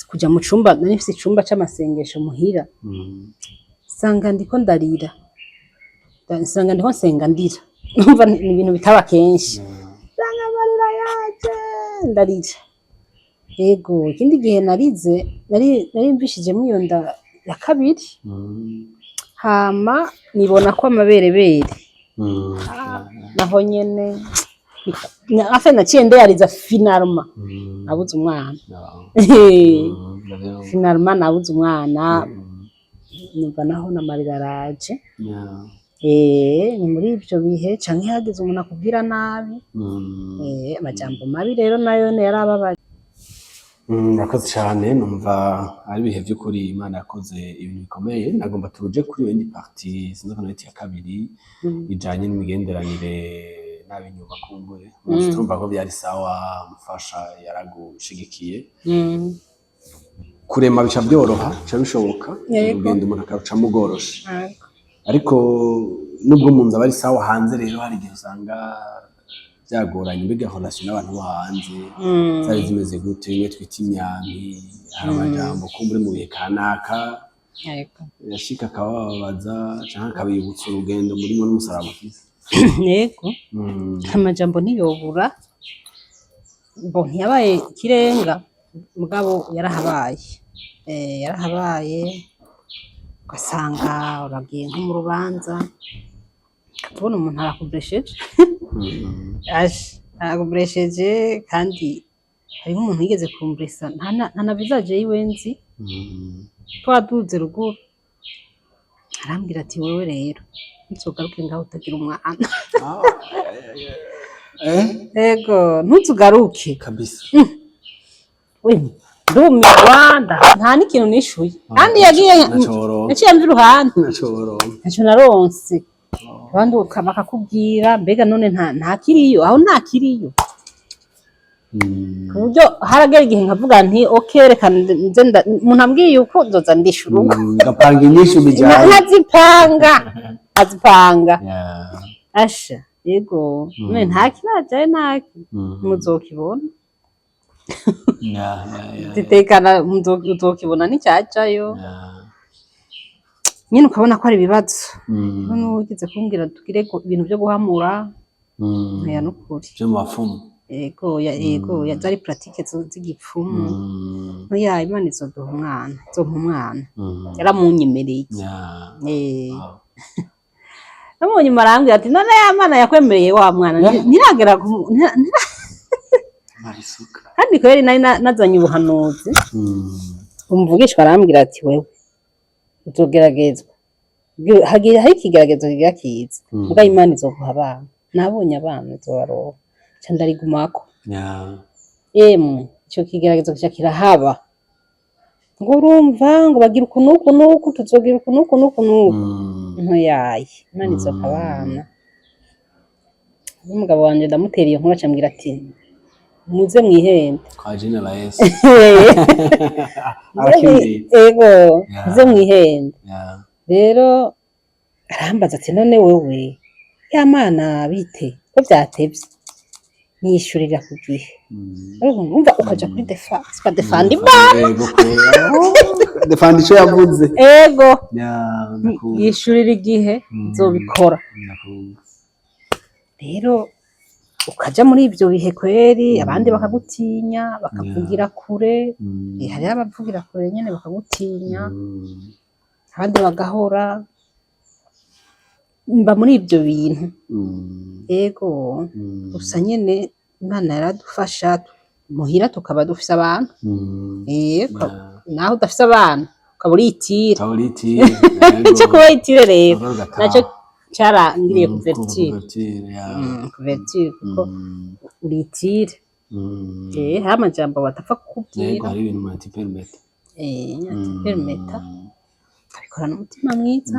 kuja mu cumba, nari mfise icumba c'amasengesho muhira, nsanga ndiko ndarira. Nsanga ndiko nsenga ndira. Numva ni ibintu bitaba kenshi, nsanga amarira yaje, ndarira. Yego, ikindi gihe narize nari mvishijemwo iyo nda ya kabiri, hama nibona ko amaberebere, naho nyene afe naciye ndeyariza finalement nabuze umwana.
Ndavyumva.
Finalement nabuze umwana, numva naho n'amarira araje. Ni muri ivyo bihe canke hagize umuntu akubwira nabi, amajambo mabi rero nayo yarababaje.
Murakoze cane, numva ari ibihe vy'ukuri Imana yakoze ibintu bikomeye. Nagomba tuje kuri iyo yindi partie, sinzi ko nayita iya kabiri, ijanye n'imigenderanire n'ab'inyuma kumbure. Turumva ko vyari sawa, umufasha yaragushigikiye. Kurema bica vyoroha, bica bishoboka, urugendo umuntu akarucamwo bworoshe. Ariko nubwo mu nzu aba ari sawa, hanze rero hari igihe usanga byagoranye. Mbega relation n'abantu bo hanze zari zimeze gute? Bimwe twita imyampi, hari amajambo kumbure mu bihe kanaka yashika akabababaza canke akabibutsa urugendo murimo n'umusaraba ufise.
Yego. Amajambo ntiyobura. Bo ntiyabaye ikirenga, mugabo yarahabaye. Yarahabaye, ugasanga uragiye nko mu rubanza, ukabona umuntu arakublesheje. Aje arakublesheje, kandi hariho umuntu yigeze kumblesa, nta na visage yiwe nzi. Twaduze ruguru, arambwira ati: "Wewe rero ntuzogaruke ngaho utagira umwana."
Ah, eh?
Ego, ntuzugaruke.
Kabisa.
We, ndumirwa, nta n'ikintu nishuye, kandi yagiye
Naco woronka.
yaciye amva iruhande.
Naco woronka.
Ntacyo naronse. Abandi bakakubwira, mbega none nta kiriyo aho, nta kiriyo, ku buryo haragera igihe nkavuga nti: "OK, reka nze umuntu ambwiye uko nzoza ndisha urugo."
Ngapanga inyishu bijanye.
Nkazipanga, nkazipanga. Asha, yego, none nta kirajayo, ntaki muzokibona. Zitekana, uzokibona nicyajayo. Nyine ukabona ko ari ibibazo. None wigeze kumbwira tugire ibintu byo guhamura, ntoya n'ukuri.
Vyo mu bapfumu.
Yego, yego, zari pratique z'igipfumu. Oya, Imana izoduha umwana, izompa umwana. Yaramunyemereye. Namubonye nyuma arambwira ati: "None ya Mana yakwemereye wa mwana ntiragera
Marisuka.
Kandi kweri nari nazanye ubuhanuzi." Umuvugishwa arambwira ati: "Wewe uzogeragezwa, hagira hari ikigeragezo kigira kiza, muga Imana izoguha abana. Nabonye abana izobaronka." Nca ndarigumako. Emwe, ico kigeragezo kica kirahaba, ngo urumva ngo bagira uku n'uku n'uku, tuzogira uku n'uku n'uku n'uku. Ntoyaye, Imana izoka abana n'umugabo wanje. Ndamutera iyo nkuru, acambwira ati: "Muze mwihende."
Kwa jina la Yesu. Arakimbiye.
Ego. Muze mwihende. Rero arambaza ati: "None wewe ya Mana bite ko vyatevye?" Niyishurira ku gihe. Urumva ukaja kuri défense, ukadefanda Imana.
Ego kwera. Defanda ico yavuze.
Ego.
Yeah, ndakumva.
Yishurira igihe, nzobikora.
Ndakumva.
Rero ukaja muri ivyo bihe kweri, abandi bakagutinya, bakavugira kure. Hariho abavugira kure nyene bakagutinya, abandi bagahora. Mba muri ivyo bintu. Ego. Gusa nyene Imana yaradufasha, muhira tukaba dufise abantu. Naho udafise abana ukaba uritira.
Ukaba uritire.
Ico kuba itire rero
Ugataha.
naco carangiriye couverture.
Couverture, yeah.
Couverture kuko uritire. Hari amajambo batapfa kukubwira.
Hari ibintu umuntu atipermeta.
Atipermeta, abikorana umutima mwiza.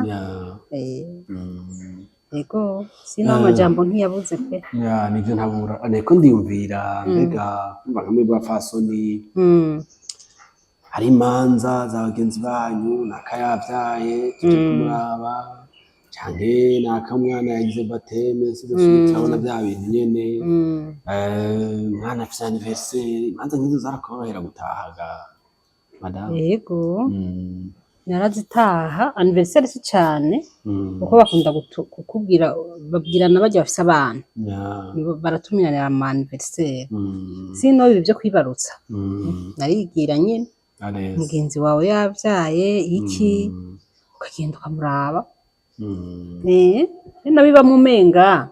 Ego, sino amajambo ntiyabuze pe.
Yeah, nivyo, ntabura. Niko ndiyumvira, mbega umva nka mwebwe bapfasoni, hari imanza za bagenzi banyu, naka yavyaye tuje kumuraba, canke naka mwana yagize baptême, sidasubiye turabona vya bintu nyene. Umwana afise anniversaire, imanza nk'izo zarakorohera gutahaga, madamu?
Yego. Narazitaha, anniversaire si cane, kuko bakunda kukubwira, babwirana barya bafise abana. Nibo baratumiranira ama anniversaire. Sino ibi vyo kwibarutsa, narigira nyene.
À l'aise.
Mugenzi wawe yavyaye iki, ukagenda ukamuraba. Nabiba umenga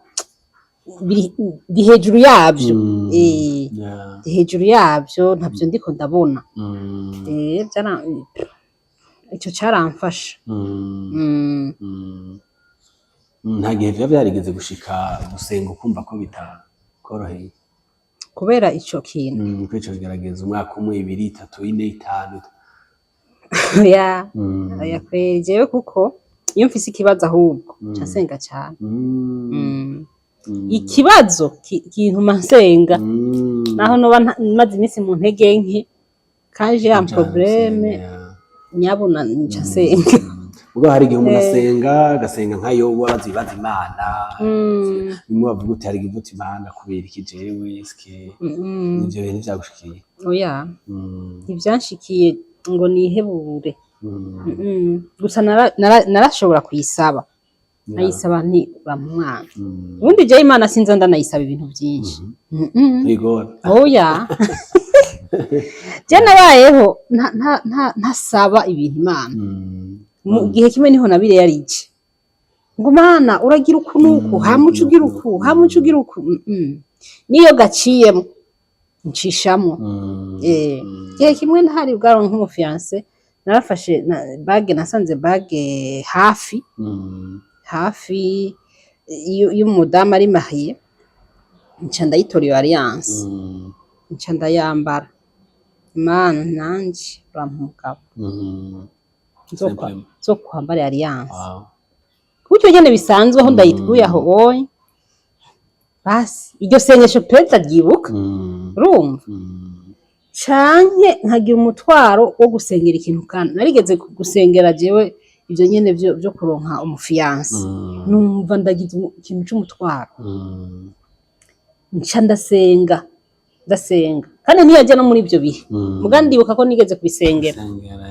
biri hejuru yavyo. Biri hejuru yavyo, ntavyo ndiko ndabona. Ico caramfasha.
Nta gihe biba vyarigeze gushika gusenga ukumva ko bitakoroheye?
Kubera ico kintu.
Kuri ico kigerageza, umwaka umwe, 2, 3, 4, 5.
Oya. Oya kweri, jewe kuko iyo mfise ikibazo ahubwo nca nsenga cane. Ikibazo kintuma nsenga. Naho noba maze iminsi mu ntege nke, kaje ya problème, nyabuna nca nsenga.
Ubwo hari igihe umuntu asenga, agasenga nka Yobu, abaza ibibazo Imana. Bimwe bavuga uti hari igihe uvuga uti: "Imana, kubera iki jewe?" Eske ivyo bintu vyagushikiye?
Oya. Ntivyanshikiye ngo nihebure. Gusa narashobora kuyisaba, nayisaba nti: "Bampa umwana." Ubundi jewe Imana sinza ndanayisaba ibintu vyinshi.
Ntibigora.
Oya, je nabayeho ntasaba ibintu Imana. Mu gihe kimwe niho nabire yarije ngo: "Mana, uragira uku nuku, hama uca ugira uku, hama uca ugira uku." Niyo gaciyemo ncishamwo. Igihe kimwe ntari bwaronke nk'umu fiancé, narafashe bague, nasanze bague hafi hafi y'umudamu ari marié, nca ndayitora iyo alliance, nca ndayambara: "Imana, nanje urampa umugabo,
Simplement.
nzokwambara alliance." Gutyo nyene bisanzwe, aho ndayikuye aho onye, basi iryo sengesho pe ndaryibuka. Urumva, canke nkagira umutwaro wo gusengera ikintu, kandi narigeze gusengera jewe ivyo nyene vyo kuronka umu fiancé. Numva ndagize ikintu c'umutwaro, nca ndasenga, ndasenga, kandi ntiyajya no muri ivyo bihe. Muga ndibuka ko nigeze kubisengera.
Sengera.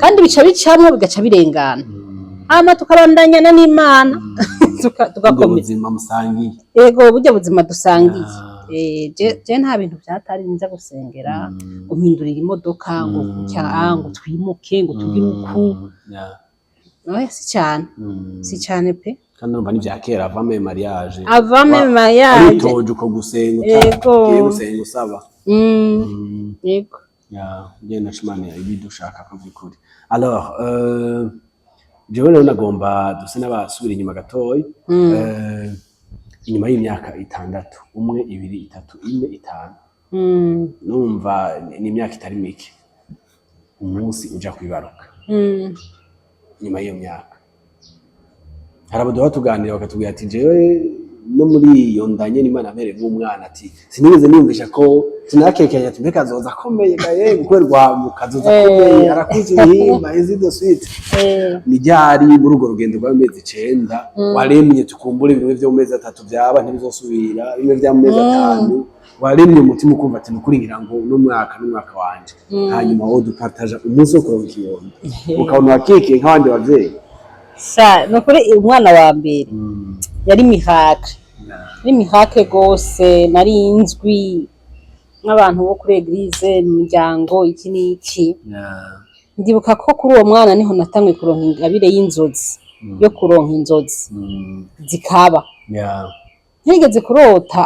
Kandi bica bicamwo, bigaca birengana, hama tukabandanyana n'Imana,
Ubwo
tugakomeza.
buzima musangiye.
Ego, burya buzima dusangiye. Je nta bintu vyatari nza gusengera ngo mpindurire imodoka, ngo gutya, ngo twimuke, ngo tugire uku. Oya, si cane. Si cane pe.
Kandi urumva n'ivya kera, avant même mariage.
Avant même mariage.
Witoje uko gusenga, utagiye gusenga usaba.
Yego.
Ya, ngenda Imana ibidushaka ko vy'ukuri. Alors, jewe rero nagomba duse n'abasubira inyuma gatoyi. Inyuma y'imyaka 6, 1, 2, 3, 4, 5, numva ni imyaka itari mike, umunsi uja kwibaruka, nyuma y'iyo myaka hari abo duhora tuganira bakatubwira ati: "Jewe no muri iyo nda nyene Imana yampereye nk'umwana," ati: "Sinigeze niyumvisha ko sinakekeranya," ati: "Mbega azoza akomeye gaye kubera rwamuka, azoza akomeye, arakuze ibihimba," ainsi de suite. Ni ryari muri urwo rugendo rw'amezi 9 waremye tukumbure bimwe vyo mu mezi 3 vyaba ntibizosubira, bimwe vya mu mezi 5, waremye umutima ukumva ati: "Nukuri ngira ngo uno mwaka n'umwaka wanje"? Hanyuma wowe dupartaja umunsi wo kuronka ikibondo, ukabona wakikiye nk'abandi bavyeyi.
Sha, nukuri umwana wa mbere yari miracle, yari miracle gose. Nari nzwi nk'abantu bo kuri église, mu muryango, iki n'iki. Ndibuka ko kuri uwo mwana niho natanguye kuronka ingabire y'inzozi, yo kuronka inzozi zikaba. Ntigeze kurota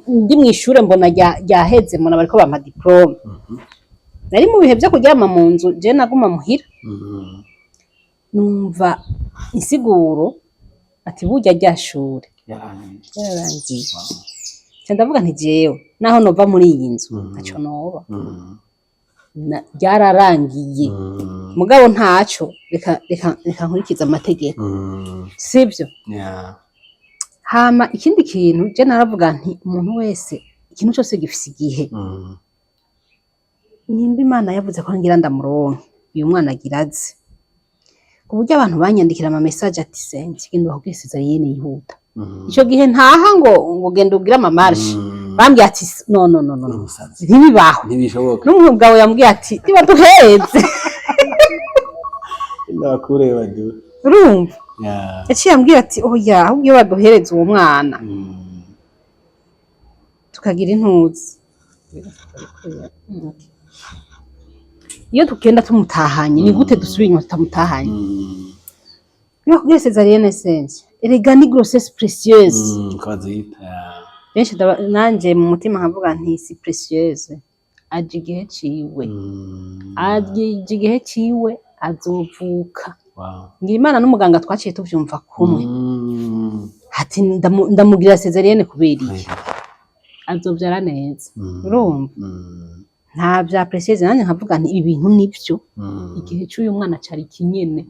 ndi mw'ishure mbona ryaheze, mbona bariko bampa diplôme. Nari mu bihe vyo kuryama mu nzu, je naguma muhira. Numva insiguro ati: "Burya rya shure ryararangiye." Nca ndavuga nti: "Jewe naho nova muri iyi nzu, ntaco noba." Ryararangiye, mugabo ntaco, reka reka reka nkurikize amategeko, sivyo? Hama ikindi kintu, je naravuga nti umuntu wese, ikintu cose gifise igihe. Nimba Imana yavuze ko ngira ndamuronke, uyu mwana agira aze, ku buryo abantu banyandikira ama message ati: "Senzi, genda bakubwire césarienne yihuta." Ico gihe ntaha ngo genda ugire ama marches. Bambwiye ati: "No, no, no, no, no."
Umusazi.
Ntibibaho.
Ntibishoboka.
N'umugabo yambwiye ati: "Niba duheze."
Ndakureba du.
Urumva, yaciye ambwira ati: "Oya, ahubwo iyo baduhereza uwo mwana tukagira intuzi, iyo tugenda tumutahanye, ni gute dusubira inyuma tutamutahanye?" Niba kubwira césarienne, sense, erega ni grossesse précieuse.
Ko bazita, yeah.
Benshi nanje mu mutima nkavuga nti: "Si précieuse, aje igihe ciwe, aje igihe ciwe, azovuka." Ngira Imana n'umuganga twaciye tuvyumva kumwe. Ati: "Ndamugira césarienne kubera iki? Azovyara neza." Urumva, nta vya précieuse. Nanjye nkavuga nti: "Ibi bintu nivyo, igihe c'uyu mwana cari kinyene,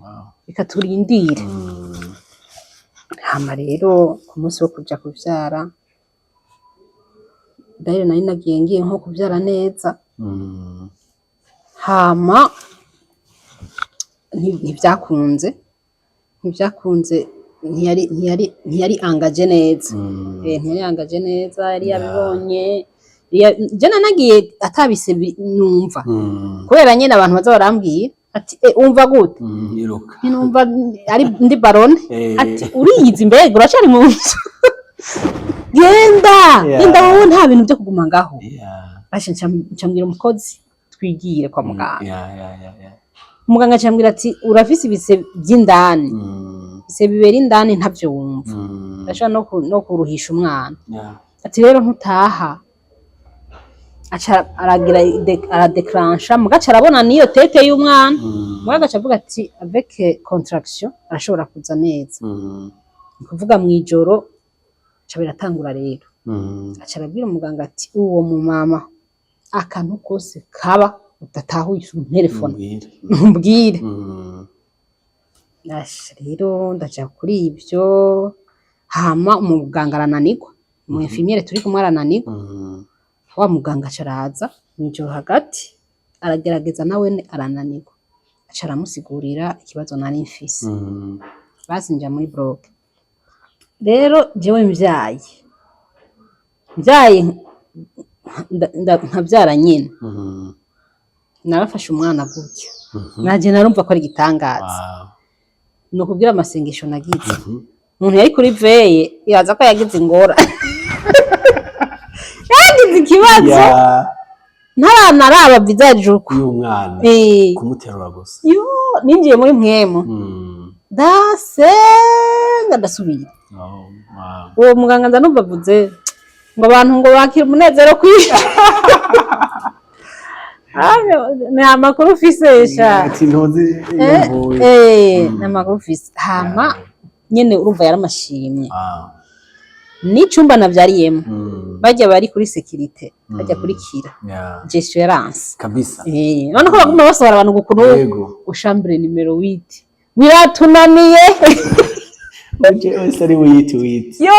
reka turindire." Hama rero ku munsi wo kuja kuvyara, dahera nari nagiye, ngiye nko kuvyara neza. Hama ntivyakunze, ntiyari engagé neza. Ntiyari engagé neza, yari yabibonye. Je nanagiye atabise numva, kubera nyene abantu baza barambwira ati: "Wumva gute?"
Iruka.
Ntinumva ari ndi barone. Ati: "Uriyizi, mbega uracari mu nzu? Genda, genda wowe, nta bintu byo kuguma ngaho." Basha nca mbwira umukozi: "Twigire kwa muganga." Umuganga acambwira ati: "Urafise ibise vy'indani, ibise bibera indani, ntavyo wumva, urashobora no kuruhisha umwana." Ati: "Rero ntutaha." Aca aragira aradeclansha, mugaca arabona niyo tête y'umwana. Muga agaca avuga ati: "Avec contraction arashobora kuza neza." Ni kuvuga mw'ijoro aca biratangura rero. Aca arabwira umuganga ati: "Uwo mu mama, akantu kose kaba udatahuye, unterefone,
Mbwira.
umbwire." Asha, rero ndaja kuri ivyo, hama umuganga arananirwa, umu infirmière turi kumwe arananirwa. Wa muganga aca araza mw'ijoro hagati, aragerageza nawene arananirwa, aca aramusigurira ikibazo nari mfise. Basi nja muri bloc. Rero jewe mvyaye nkavyara nyene, narafashe umwana gutya, naje narumva ko ari igitangaza. Ni ukubwira amasengesho nagize, umuntu yari kuri veille yaza ko yagize ingorane, yagize ikibazo. Ntaranaraba visage uko
y'umwana, kumuterura gusa.
Yo, ninjiye muri mpwemu, ndasenga, ndasubira. Uwo muganga nza numva avuze ngo abantu ngo bakira umunezero kwinshi. Ni amakuru ufise sha.
Ati: "Ntuzi iyo mvuye."
Ni amakuru ufise. Hama nyene urumva yaramashimye. N'icumba navyariyemo, bajya bari kuri sécurité, bajya kuri kira, gestion yaranse. None ko baguma basohora abantu gukuru chambre numéro 8 biratunaniye.
Uje wese ari huit huit.
Yo,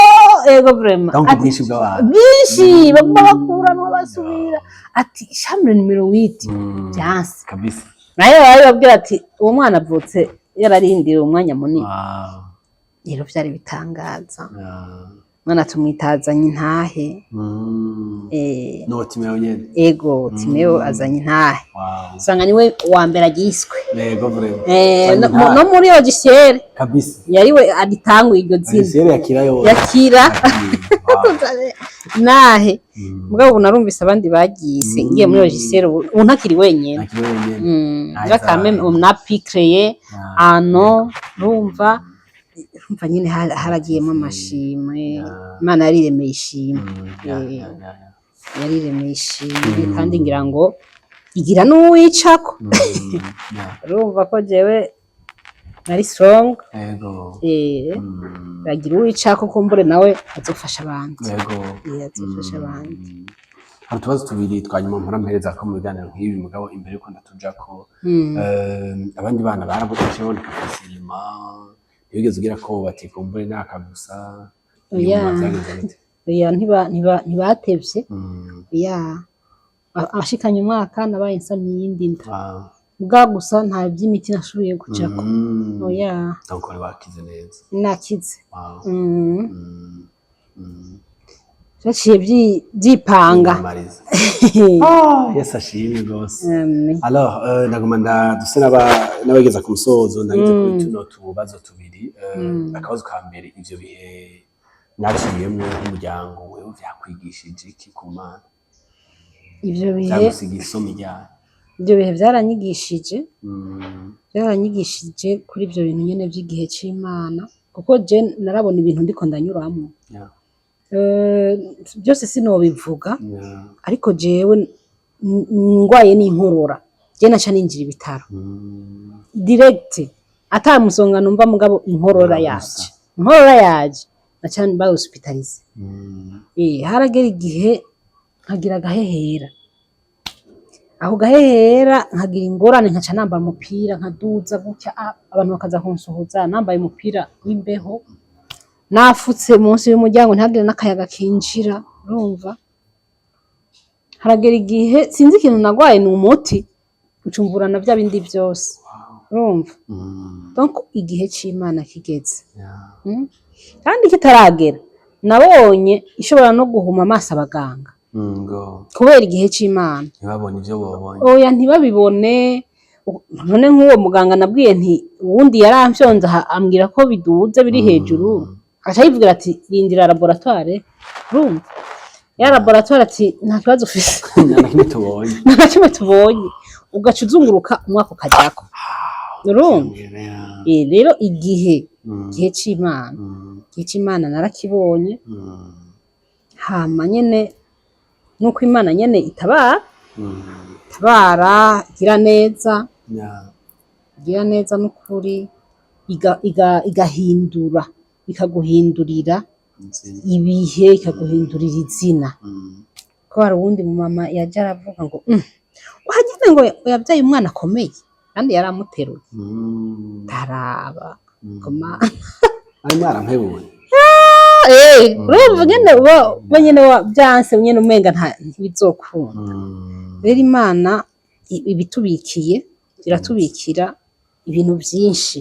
ego, vraiment.
Donc
Ati,
ubwinshi bw'abantu.
Bwinshi, baguma bakuranwa basubira, ati chambre numéro 8 byanse. Nayo bari babwira ati uwo mwana avutse yararindiriye umwanya munini. Rero vyari bitangaza. Mwana tumwitazanye intahe.
No Timeo nyene.
Ego, Timeo azanye intahe. Usanga niwe wa mbere agiswe.
Yego, vraiment.
No muri logiciel yariwe agitanguye iryo zina.
Logiciel yakira yose.
Yakira. Nahe. Mugabo ubu narumvise abandi bagise, ngiye muri logiciel ubu ntakiri wenyene.
Ntakiri wenyene.
Là quand même on a pu créer un nom, urumva nyene haragiyemo amashimwe. Imana yariremeye ishimwe. Yariremeye ishimwe kandi ngira ngo igira n'uwicako. Urumva ko jewe nari strong. Ragira uwicako, kumbure nawe azofasha abandi. Azofasha abandi.
Hari utubazo tubiri twa nyuma mpora mpereza ko mu biganiro nk'ibi, mugabo imbere yuko ndatujako, abandi bana barabutse baboneka facilement, ntibigeze ugira ko bati kumbure naka gusa?
Oya.
Nyuma vyagenze gute?
Oya, ntibatevye. Oya, ashikanye umwaka nabaye nsamye iyindi nda. Bwa gusa nta by'imiti nashoboye kujako. Oya.
Donc wari wakize neza?
Nakize. Vyaciye vyipanga.
Mariza. Ah, Yesu ashimwe rwose.
Amen.
Alors, naguma duse n'abageza ku musozo, ndagize kuri tuno tubazo tubiri. Akabazo ka mbere, ivyo bihe mwaciyemwo nk'umuryango, wewe vyakwigishije iki ku Mana?
Ivyo bihe
Vyagusigiye isomo ryayo?
Ivyo bihe vyaranyigishije. Byaranyigishije kuri ivyo bintu nyene vy'igihe c'Imana, kuko je narabona ibintu ndiko ndanyuramwo. Byose sinobivuga, ariko jewe ngwaye n'inkorora, je naca ninjira ibitaro direct, ata musonga numva, mugabo inkorora
Gusa.
yaje, inkorora yaje, naca mba hospitalisée. Haragera igihe nkagira agahehera, aho gahehera nkagira ingorane, nkaca nambara umupira nkaduza gutya, abantu bakaza kunsuhuza nambaye umupira w'imbeho, nafutse munsi y'umuryango ntihagire n'akayaga kinjira. Urumva, haragera igihe sinzi ikintu nagwaye, ni umuti ucumvura na bya bindi byose, urumva. Donc igihe c'Imana kigeze, kandi kitaragera, nabonye ishobora no guhuma amaso abaganga
Ngo
kubera igihe c'Imana.
Ntibabone ivyo bobonye.
Oya, ntibabibone. None nk'uwo muganga nabwiye nti uwundi yaramfyonze aha, ambwira ko biduze biri hejuru, agaca yivugira ati rindira laboratoire. Urumva ya laboratoire ati nta kibazo ufise.
Nta na kimwe tubonye.
Nta na kimwe tubonye, ugaca uzunguruka umwaka ukajako, urumva. Rero igihe igihe c'Imana, igihe c'Imana narakibonye. Hama nyene nuko Imana nyene itabara, itabara, igira neza. Igira neza n'ukuri, igahindura, ikaguhindurira
Izina.
ibihe, ikaguhindurira izina. Ko hari uwundi mu mama yaje aravuga ngo wageze ngo yabyaye umwana akomeye kandi yaramuteruye. Ndaraba koma.
Ari mwarampebuye.
Urumva nyene uba nyene byanse nyene, umenga ntibizokunda. Rero Imana ibitubikiye, iratubikira ibintu vyinshi.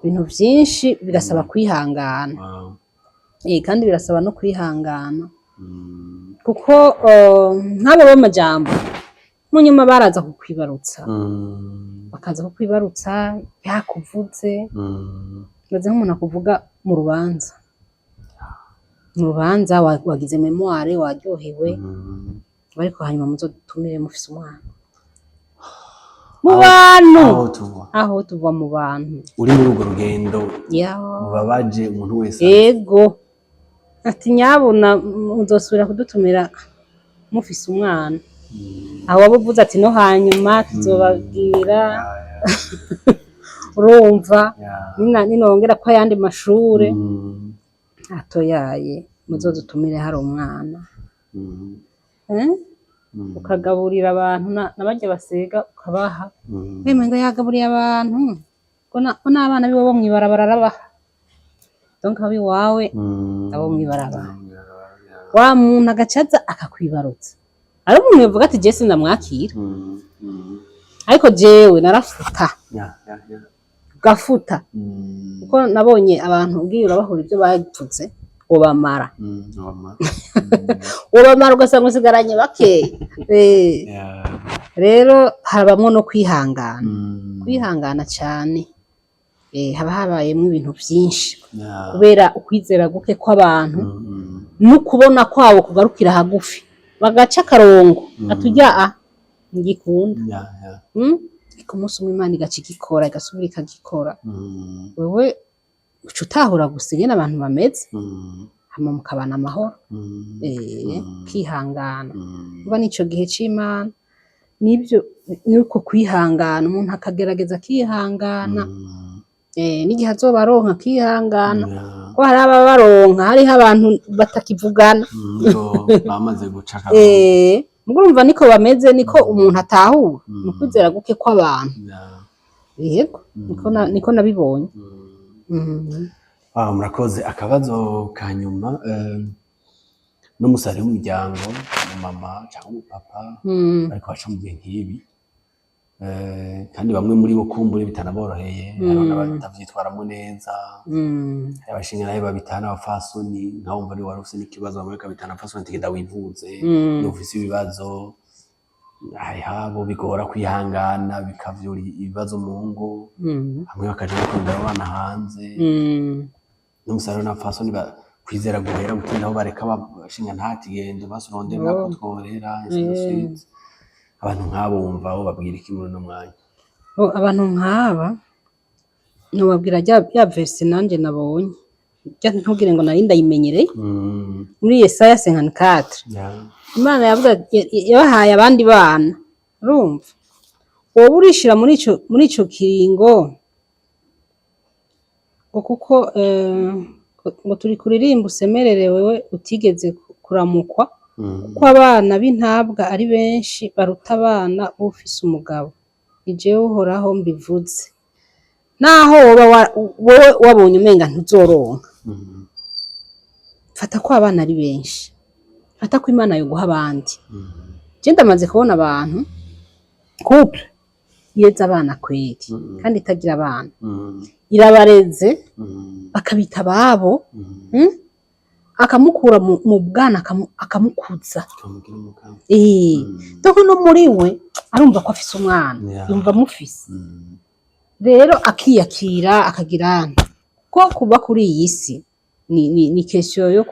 Ibintu vyinshi birasaba kwihangana. Kandi birasaba no kwihangana, kuko nk'abo b'amajambo mu nyuma baraza kukwibarutsa, bakaza kukwibarutsa yakuvuze. Meze nk'umuntu akuvuga mu rubanza, mu rubanza wagize mémoire, waryohewe, ariko hanyuma muzodutumire mufise umwana mu bantu.
Aho tuva.
Aho tuva mu bantu.
Uri muri urwo rugendo
ya
rubabaje umuntu wese.
Ego, ati nyabuna muzosubira kudutumira mufise umwana. Aho waba uvuze ati no hanyuma tuzobabwira, urumva, ninongera ko ayandi mashure atoyaye. Muzodutumire hari umwana. Eh? Ukagaburira abantu n'abarya basega ukabaha. Wemwe ngo yagaburiye abantu, ngo n'abana biwe bo mw'ibarabara arabaha. Donc abiwawe, abo mw'ibarabara, wa muntu agacaza akakwibarutsa. Ari umuntu yavuga ati: "Je sindamwakira." Ariko jewe narafuta. Gafuta. Kuko nabonye abantu ugiye urabahura ibyo bavuze, ubamara.
Wama.
Ubamara ugasanga usigaranye bakeya. Rero habamwo no kwihangana. Kwihangana cyane. Haba habayemwo ibintu vyinshi kubera ukwizera guke kw'abantu n'ukubona kwabo kugarukira hagufi, bagaca akarongo atujya a ngikunda. Ariko umunsi umwe Imana igaca igikora, igasubira ikagikora. Wewe uca utahura gusa ingene abantu bameze, hama mukabana amahoro. Kwihangana. Kuba n'ico gihe c'Imana nibyo, nuko kwihangana, umuntu akagerageza akihangana. N'igihe azoba aronka akihangana. Ko hari ababaronka, hariho abantu batakivugana.
Ngo bamaze guca akarongo.
Mugo urumva niko bameze, niko umuntu atahura mu kwizera guke kw'abantu. Yego, niko nabibonye.
Ah, murakoze. Akabazo ka nyuma, n'umusare w'umuryango, umumama cyangwa umupapa, ariko baca mu gihe nk'ibi, kandi bamwe muri bo kumbure bitanaboroheye, hariho n'abatavyitwaramwo neza. Hari abashinga nawe babitana abapfasoni, nkaho wumva ari wari ufise n'ikibazo, bamwe bakabitana abapfasoni ati: "Genda wivuze." Niba ufise ibibazo, hariho abo bigora kwihangana, bikavyura ibibazo mu ngo. Hamwe bakaja no kurondera abana hanze. N'umusaruro n'abapfasoni kwizera guhera gutinda aho bareka abashinga ntati: "Genda basurondera nako tworera," ainsi de suite. Abantu nk'abo wumva bo babwira iki muri uno mwanya?
Bo, abantu nk'aba nobabwira rya verset nanje nabonye. Rya ntugire ngo nari ndayimenyereye. Muri Yesaya 54. Imana yavuga yabahaye abandi bana. Urumva? Wowe urishira muri ico kiringo ngo kuko ngo turi kuririmba usemerere wewe utigeze kuramukwa, kuko abana b'intabwa ari benshi baruta abana b'ufise umugabo. Ni jewe Uhoraho mbivuze. Naho woba wowe wabonye umenga ntuzoronka, fata ko abana ari benshi, fata ko Imana yoguha abandi. Je ndamaze kubona abantu, couple yeze abana kweri, kandi itagira abana, irabareze, bakabita ababo. Akamukura mu bwana, akamukuza.
Kamugira umugabo.
Donc no muri we arumva ko afise umwana. Yumva amufise. Rero akiyakira, akagira ko kuba kuri iyi si ni question yo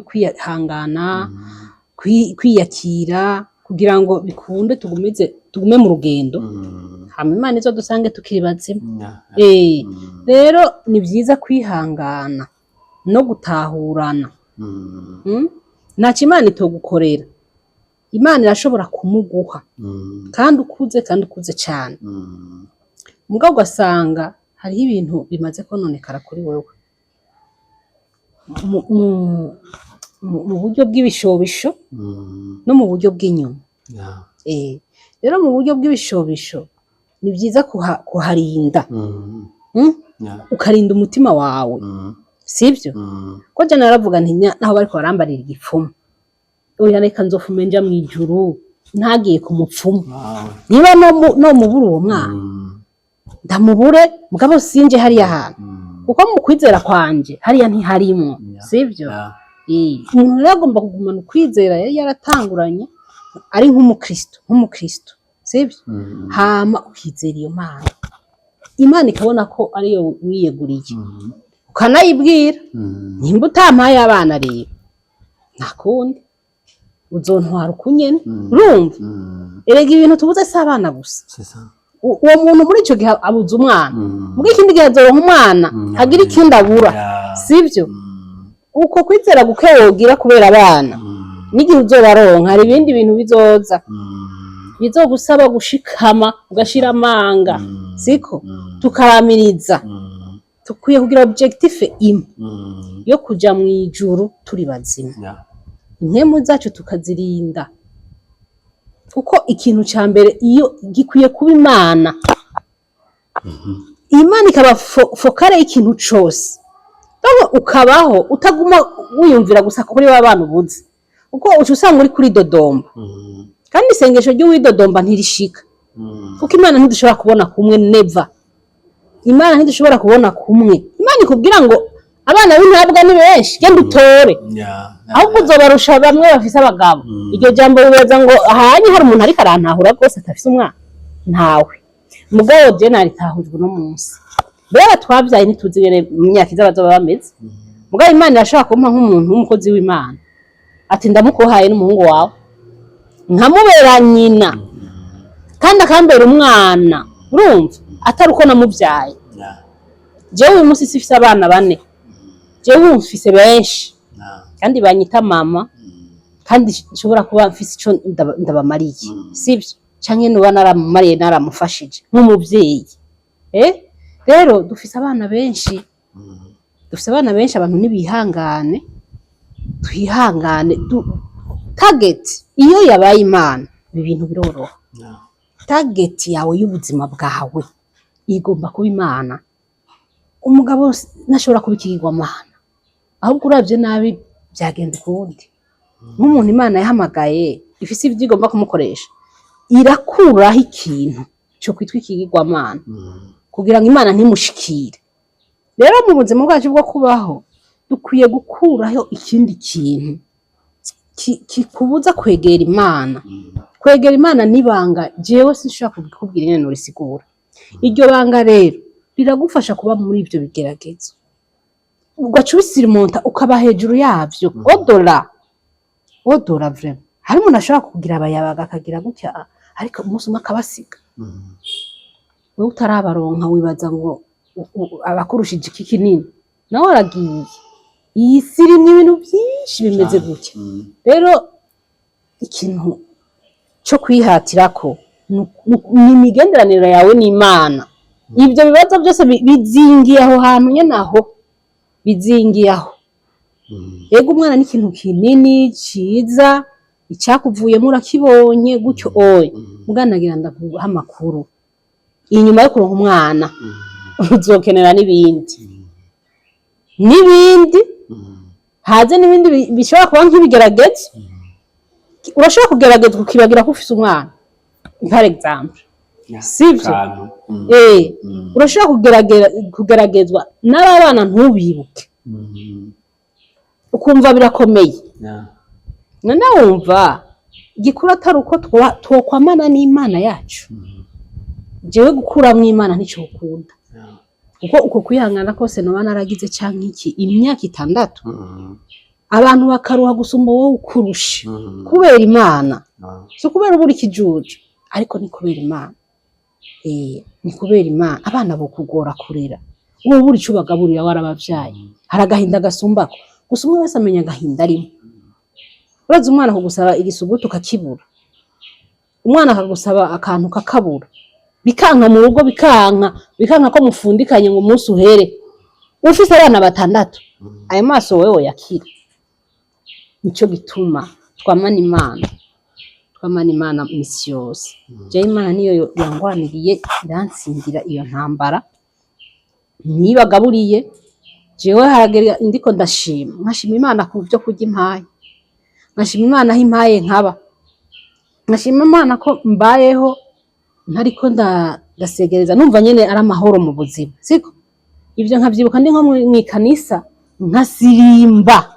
kwihangana, kwiyakira kugira ngo bikunde tugume mu rugendo, hama Imana izo dusange tukiri bazima. Rero ni vyiza kwihangana no gutahurana. Ntaco Imana itogukorera. Imana irashobora kumuguha kandi ukuze, kandi ukuze cane. Mugabo ugasanga hariho ibintu bimaze kononekara kuri wewe mu buryo bw'ibishobisho no mu buryo bw'inyuma. Rero mu buryo bw'ibishobisho ni vyiza kuharinda. Ukarinda umutima wawe. Sivyo? Ko je naravuga nti naho bariko barambarira igipfumu, oya, reka nzofume nja mw'ijuru ntagiye ku mupfumu. Niba no mubura uwo mwana, ndamubure, mugabo sinje hariya hantu, kuko mu kwizera kwanje hariya ntiharimwo. Sivyo? Umuntu rero agomba kugumana ukwizera yari yaratanguranye ari nk'umukristo, sivyo? Hama ukizera iyo Mana, Imana ikabona ko ariyo wiyeguriye, ukanayibwira: "Nimba utampaye abana rero, nta kundi, uzontwara ukunyene." Urumva? Erega ibintu tubuze si abana gusa.
C'est ça.
Uwo muntu muri ico gihe abuze umwana, muri ikindi gihe azoronka umwana, agira ikindi abura. Sivyo? Uko kwizera guke wogira kubera abana, n'igihe uzobaronka hari ibindi bintu bizoza bizogusaba gushikama, ugashira amanga. Siko? Tukaramiriza. Tukwiye kugira objectif imwe. Yo kuja mu ijuru turi bazima, impwemu zacu tukazirinda, kuko ikintu ca mbere iyo gikwiye kuba Imana, Imana ikaba focale y'ikintu cose. Donc ukabaho utaguma wiyumvira gusa kuri ba bana ubuze, kuko uca usanga uri kuri dodomba, kandi isengesho ry'uwidodomba ntirishika, kuko Imana ntidushobora kubona kumwe, never. Imana ntidushobora kubona kumwe. Imana ikubwira ngo abana b'intabwa ni benshi, genda utore, ahubwo uzobarusha bamwe bafise abagabo. Iryo jambo bibaza ngo ahanye hari umuntu ariko arantahura rwose atafise umwana? Ntawe. Mugabo je naritahujwe uno munsi. Rero twabyaye ntituzi ingene mu myaka iza bazoba bameze. Mugabo Imana irashobora kumpa nk'umuntu w'umukozi w'Imana, ati ndamukuhaye n'umuhungu wawe, nkamubera nyina kandi akambera umwana. Urumva atari uko namubyaye. Jewe uyu munsi sifise abana bane, jewe ubu mfise benshi, kandi banyita mama, kandi nshobora kuba mfise ico ndabamariye, sivyo? Canke nuba naramumariye, naramufashije nk'umuvyeyi. Rero dufise abana benshi, dufise abana benshi. Abantu nibihangane, twihangane. Target iyo yabaye Imana, ibi bintu biroroha. Target yawe y'ubuzima bwawe igomba kuba Imana. Umugabo ntashobora kuba ikigirwamana, ahubwo uravye nabi byagenda ukundi. Nk'umuntu Imana yahamagaye, ifise ibyo igomba kumukoresha, irakuraho ikintu cyo kwitwa ikigirwamana kugira ngo Imana ntimushikire. Rero mu buzima bwacu bwo kubaho dukwiye gukuraho ikindi kintu kikubuza kwegera Imana. Kwegera Imana n'ibanga, jewe sinshobora kukubwira ingene norisigura. Iryo banga rero riragufasha kuba muri ivyo bigeragezo, ugaca ubisirimonta, ukaba hejuru yavyo, au-delà, au-delà vraiment. Hari umuntu ashobora kugira abayabaga akagira gutya, ariko umunsi umwe akabasiga. Wewe utarabaronka wibaza ngo abakurushije iki kinini, nawe aragiye. Iyi si irimwo ibintu vyinshi bimeze gutya. Rero ikintu co kwihatirako ni imigenderanire yawe n'Imana. Ibyo bibazo byose bizingiye aho hantu nyene, aho bizingiye aho. Ego, umwana ni ikintu kinini ciza, icyakuvuyemo urakibonye gutyo oya. Muganagira ndaguha amakuru, inyuma yo kuronka umwana uzokenera n'ibindi n'ibindi, haze n'ibindi bishobora kuba nk'ibigeragezo. Urashobora kugerageza ukibagira ko ufise umwana, par exemple, sivyo?
Kantu.
Urashobora kugeragezwa n'aba bana ntubibuke, ukumva birakomeye. None wumva igikuru atari uko twokwamana n'Imana yacu? Jewe gukuramwo Imana nticokunda, kuko uko kwihangana kose noba naragize canke iki imyaka 6, abantu bakaruha gusumba wowe ukurusha, kubera Imana. Si ukubera ubura ikijuju, ariko ni kubera Imana. Ni kubera Imana. Abana bokugora kurera, wowe ubura ico ubagaburira, warabavyaye. Hari agahinda gasumbako. Gusa umwe wese amenya agahinda arimo. Urazi umwana kugusaba igisuguti ukakibura, umwana akagusaba akantu kakabura, bikanka mu rugo, bikanka, bikanka ko mufundikanye ngo umunsi uhere, ufise abana batandatu. Ayo maso wewe yakira. Nico gituma twamana Imana, twamana Imana misi yose. Jewe Imana niyo yangwaniriye, iransindira iyo ntambara. Nibagaburiye jewe haragera ndiko ndashima, nkashima Imana ku byo kurya impaye, nkashima Imana aho impaye nkaba, nkashima Imana ko mbayeho ntariko ndasegereza, numva nyene ari amahoro mu buzima, siko? Ivyo nkavyibuka ndi nko mw'ikanisa, nkasirimba.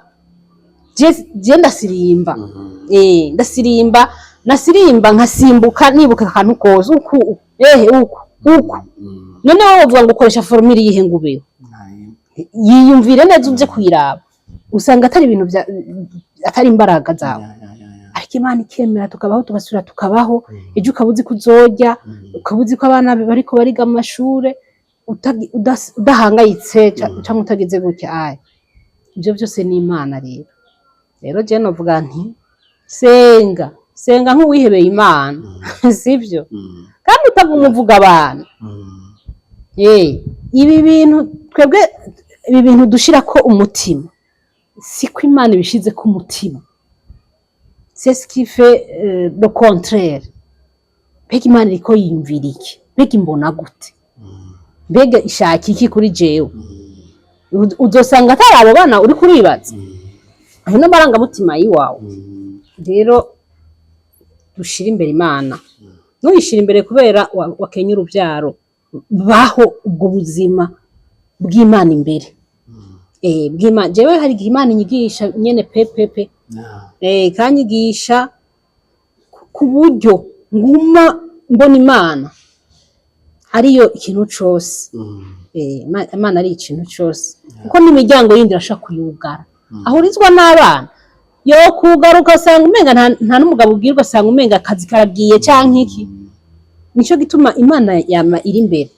Je ndasirimba, ndasirimba, nasirimba nkasimbuka nibuka akantu kose uku ehe uku uku. None wowe uvuga ngo ukoresha formule yihe ngo ubeho? Yiyumvire neza, uje kuyiraba usanga atari ibintu vya, atari imbaraga zawe, ariko Imana ikemera tukabaho, tugasubira tukabaho. Ejo ukaba uzi ko uzorya, ukaba uzi ko abana bariko bariga mu mashure, udahangayitse canke utagize gutya. Aya ivyo byose ni Imana. Rero je novuga nti senga, senga nk'uwihebeye Imana, sivyo? Kandi utaguma uvuga abantu. Ibi bintu twebwe, ibi bintu dushirako umutima. Siko Imana ibishize ku mutima, c'est ce qui fait le contraire. Mbega Imana iriko yiyumvira iki? Mbega imbona gute? Mbega ishaka iki kuri jewe? Uzosanga atari abo bana uri kuribaza, ayo n'amarangamutima y'iwawe. Rero dushire imbere Imana. Ntuyishire imbere kubera wakenye uruvyaro. Baho ubwo buzima bw'Imana imbere, bw'Imana. Jewe hari igihe Imana inyigisha nyene pepepe, ikanyigisha ku buryo nguma mbona Imana ariyo ikintu cose. Imana ari ikintu cose, kuko n'imiryango yindi irashobora kuyugara. Ahurizwa n'abana yo kugara, ugasanga umenga nta n'umugabo ubwira, ugasanga umenga akazi karagiye canke iki. Nico gituma Imana yama iri imbere.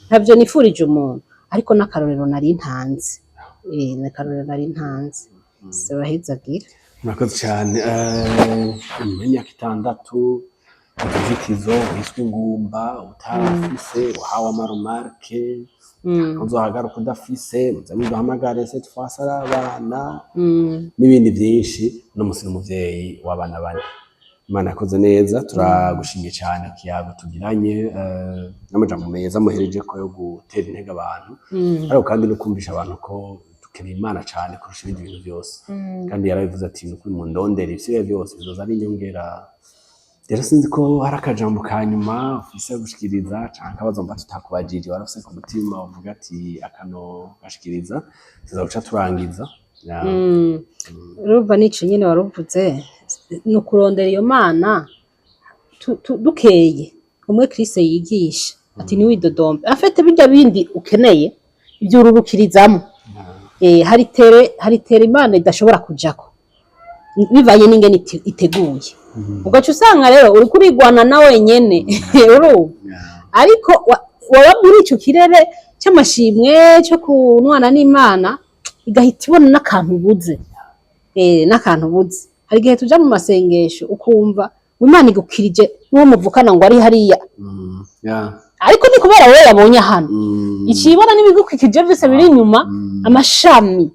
Ntavyo nifurije umuntu, ariko n'akarorero nari ntanze, n'akarorero nari ntanze. Sebahezagira.
Murakoze cyane. Nyuma y'imyaka 6 utuzitizo, wiswe ingumba, utarafise, uhawe ama remarques, uzohagaruka udafise, muze muduhamagare, cette fois ari abana, n'ibindi byinshi. Uno musi n'umuvyeyi w'abana bane. Imana yakoze neza. Turagushimiye cyane ku kiyago tugiranye, n'amajambo meza muhereje ko yo gutera intege abantu, ariko kandi no kumvisha abantu ko dukeneye Imana cyane kurusha ibindi bintu byose. Kandi yarabivuze ati: "Ni ukuri mundondere, ibisigaye byose bizoza ari inyongera." Rero sinzi ko hari akajambo ka nyuma ufise gushikiriza, canke akabazo mba tutakubajije warafise ku mutima, uvuga ati akano gashikiriza, tuza guca turangiza.
Urumva nico nyene waruvuze, ni ukurondera iyo Mana dukeye. Umwe Kristo yigisha ati: "Ntiwidodombe afete birya bindi ukeneye, ivyururukirizamo." Hari tere Imana idashobora kujako bivanye n'ingene iteguye, ugaca usanga rero uriko urigwana na wenyene, urumva? Ariko waba muri ico kirere c'amashimwe cyo kunwana n'Imana, igahita ibona n'akantu ubuze, n'akantu ubuze. Hari igihe tuja mu masengesho, ukumva ngo Imana igukirije n'uwo muvukana ngo ari hariya, ariko ni kubera wowe yabonye hano. Icibona n'ibigukikije byose biri inyuma, amashami,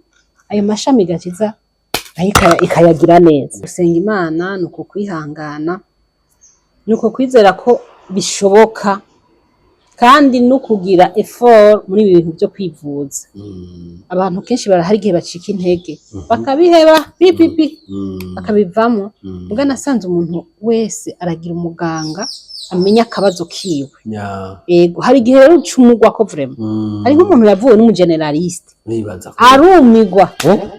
ayo mashami gakiza nayo ikayagira neza. Gusenga Imana ni uko kwihangana, ni uko kwizera ko bishoboka, kandi no kugira effort muri ibi bintu byo kwivuza. Abantu kenshi barahari igihe bacika intege, bakabiheba pipipi, bakabivamo. Muga nasanze umuntu wese aragira umuganga amenya akabazo kiwe. Yego, hari igihe rero uca umugwako vraiment. Hari nk'umuntu yavuwe n'umu généraliste,
Nibaza ko
arumigwa.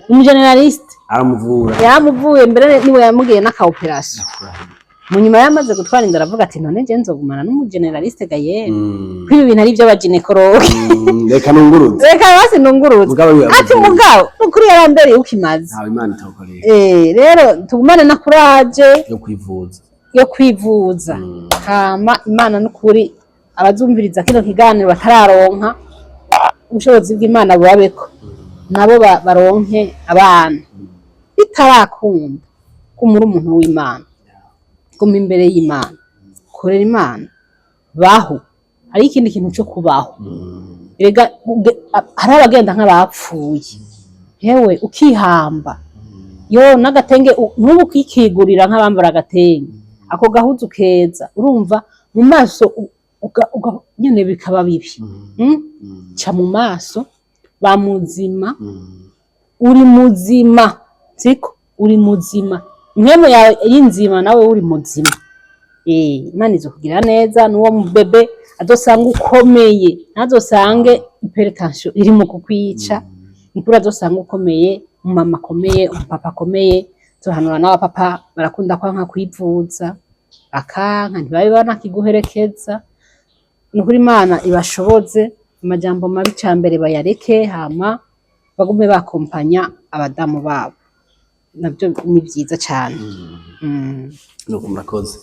Umu généraliste
aramuvura?
Yaramuvuye, mbere niwe yamubwiye n'aka opération. Mu nyuma yamaze gutwara inda, aravuga ati: "None je nzogumana n'umu généraliste gayere, ko ibi bintu ari iby'aba gynécologue?"
Reka nunguruze.
Reka basi nunguruze.
Mugabo
Ati
yavuze.
Mugabo nukuri yarambereye ukimaze.
Ntawe Imana itokoreye.
Rero tugumane na courage
yo kwivuza.
Yo kwivuza. Hama Imana n'ukuri, abazumviriza kino kiganiro batararonka, ubushobozi bw'Imana bubabeko, nabo baronke abana. Bitarakunda, kumura umuntu w'Imana, guma imbere y'Imana, korera Imana, baho. Hari ikindi kintu cyo kubaho. Erega hari abagenda nk'abapfuye, hewe ukihamba yo n'agatenge, ntubu ukikigurira nk'abambara agatenge, ako gahuzu keza, urumva mu maso nyene bikaba bibi. Ca mu maso ba muzima. Uri muzima, siko uri muzima, impwemu yawe iri nzima, nawe uri muzima. Imana izokugira neza n'uwo mubebe azosanga ukomeye, ntazosange hypertension iri mu kukwica. Nukuri azosanga ukomeye, umumama akomeye, umupapa akomeye. Tuhanura n'abapapa barakunda kwanka kwivuza, bakanka, ntibabe banakiguherekeza. Nukuri Imana ibashoboze. Amajambo mabi cambere bayareke, hama bagume bakompanya abadamu babo, navyo ni vyiza cane.
Nuko murakoze.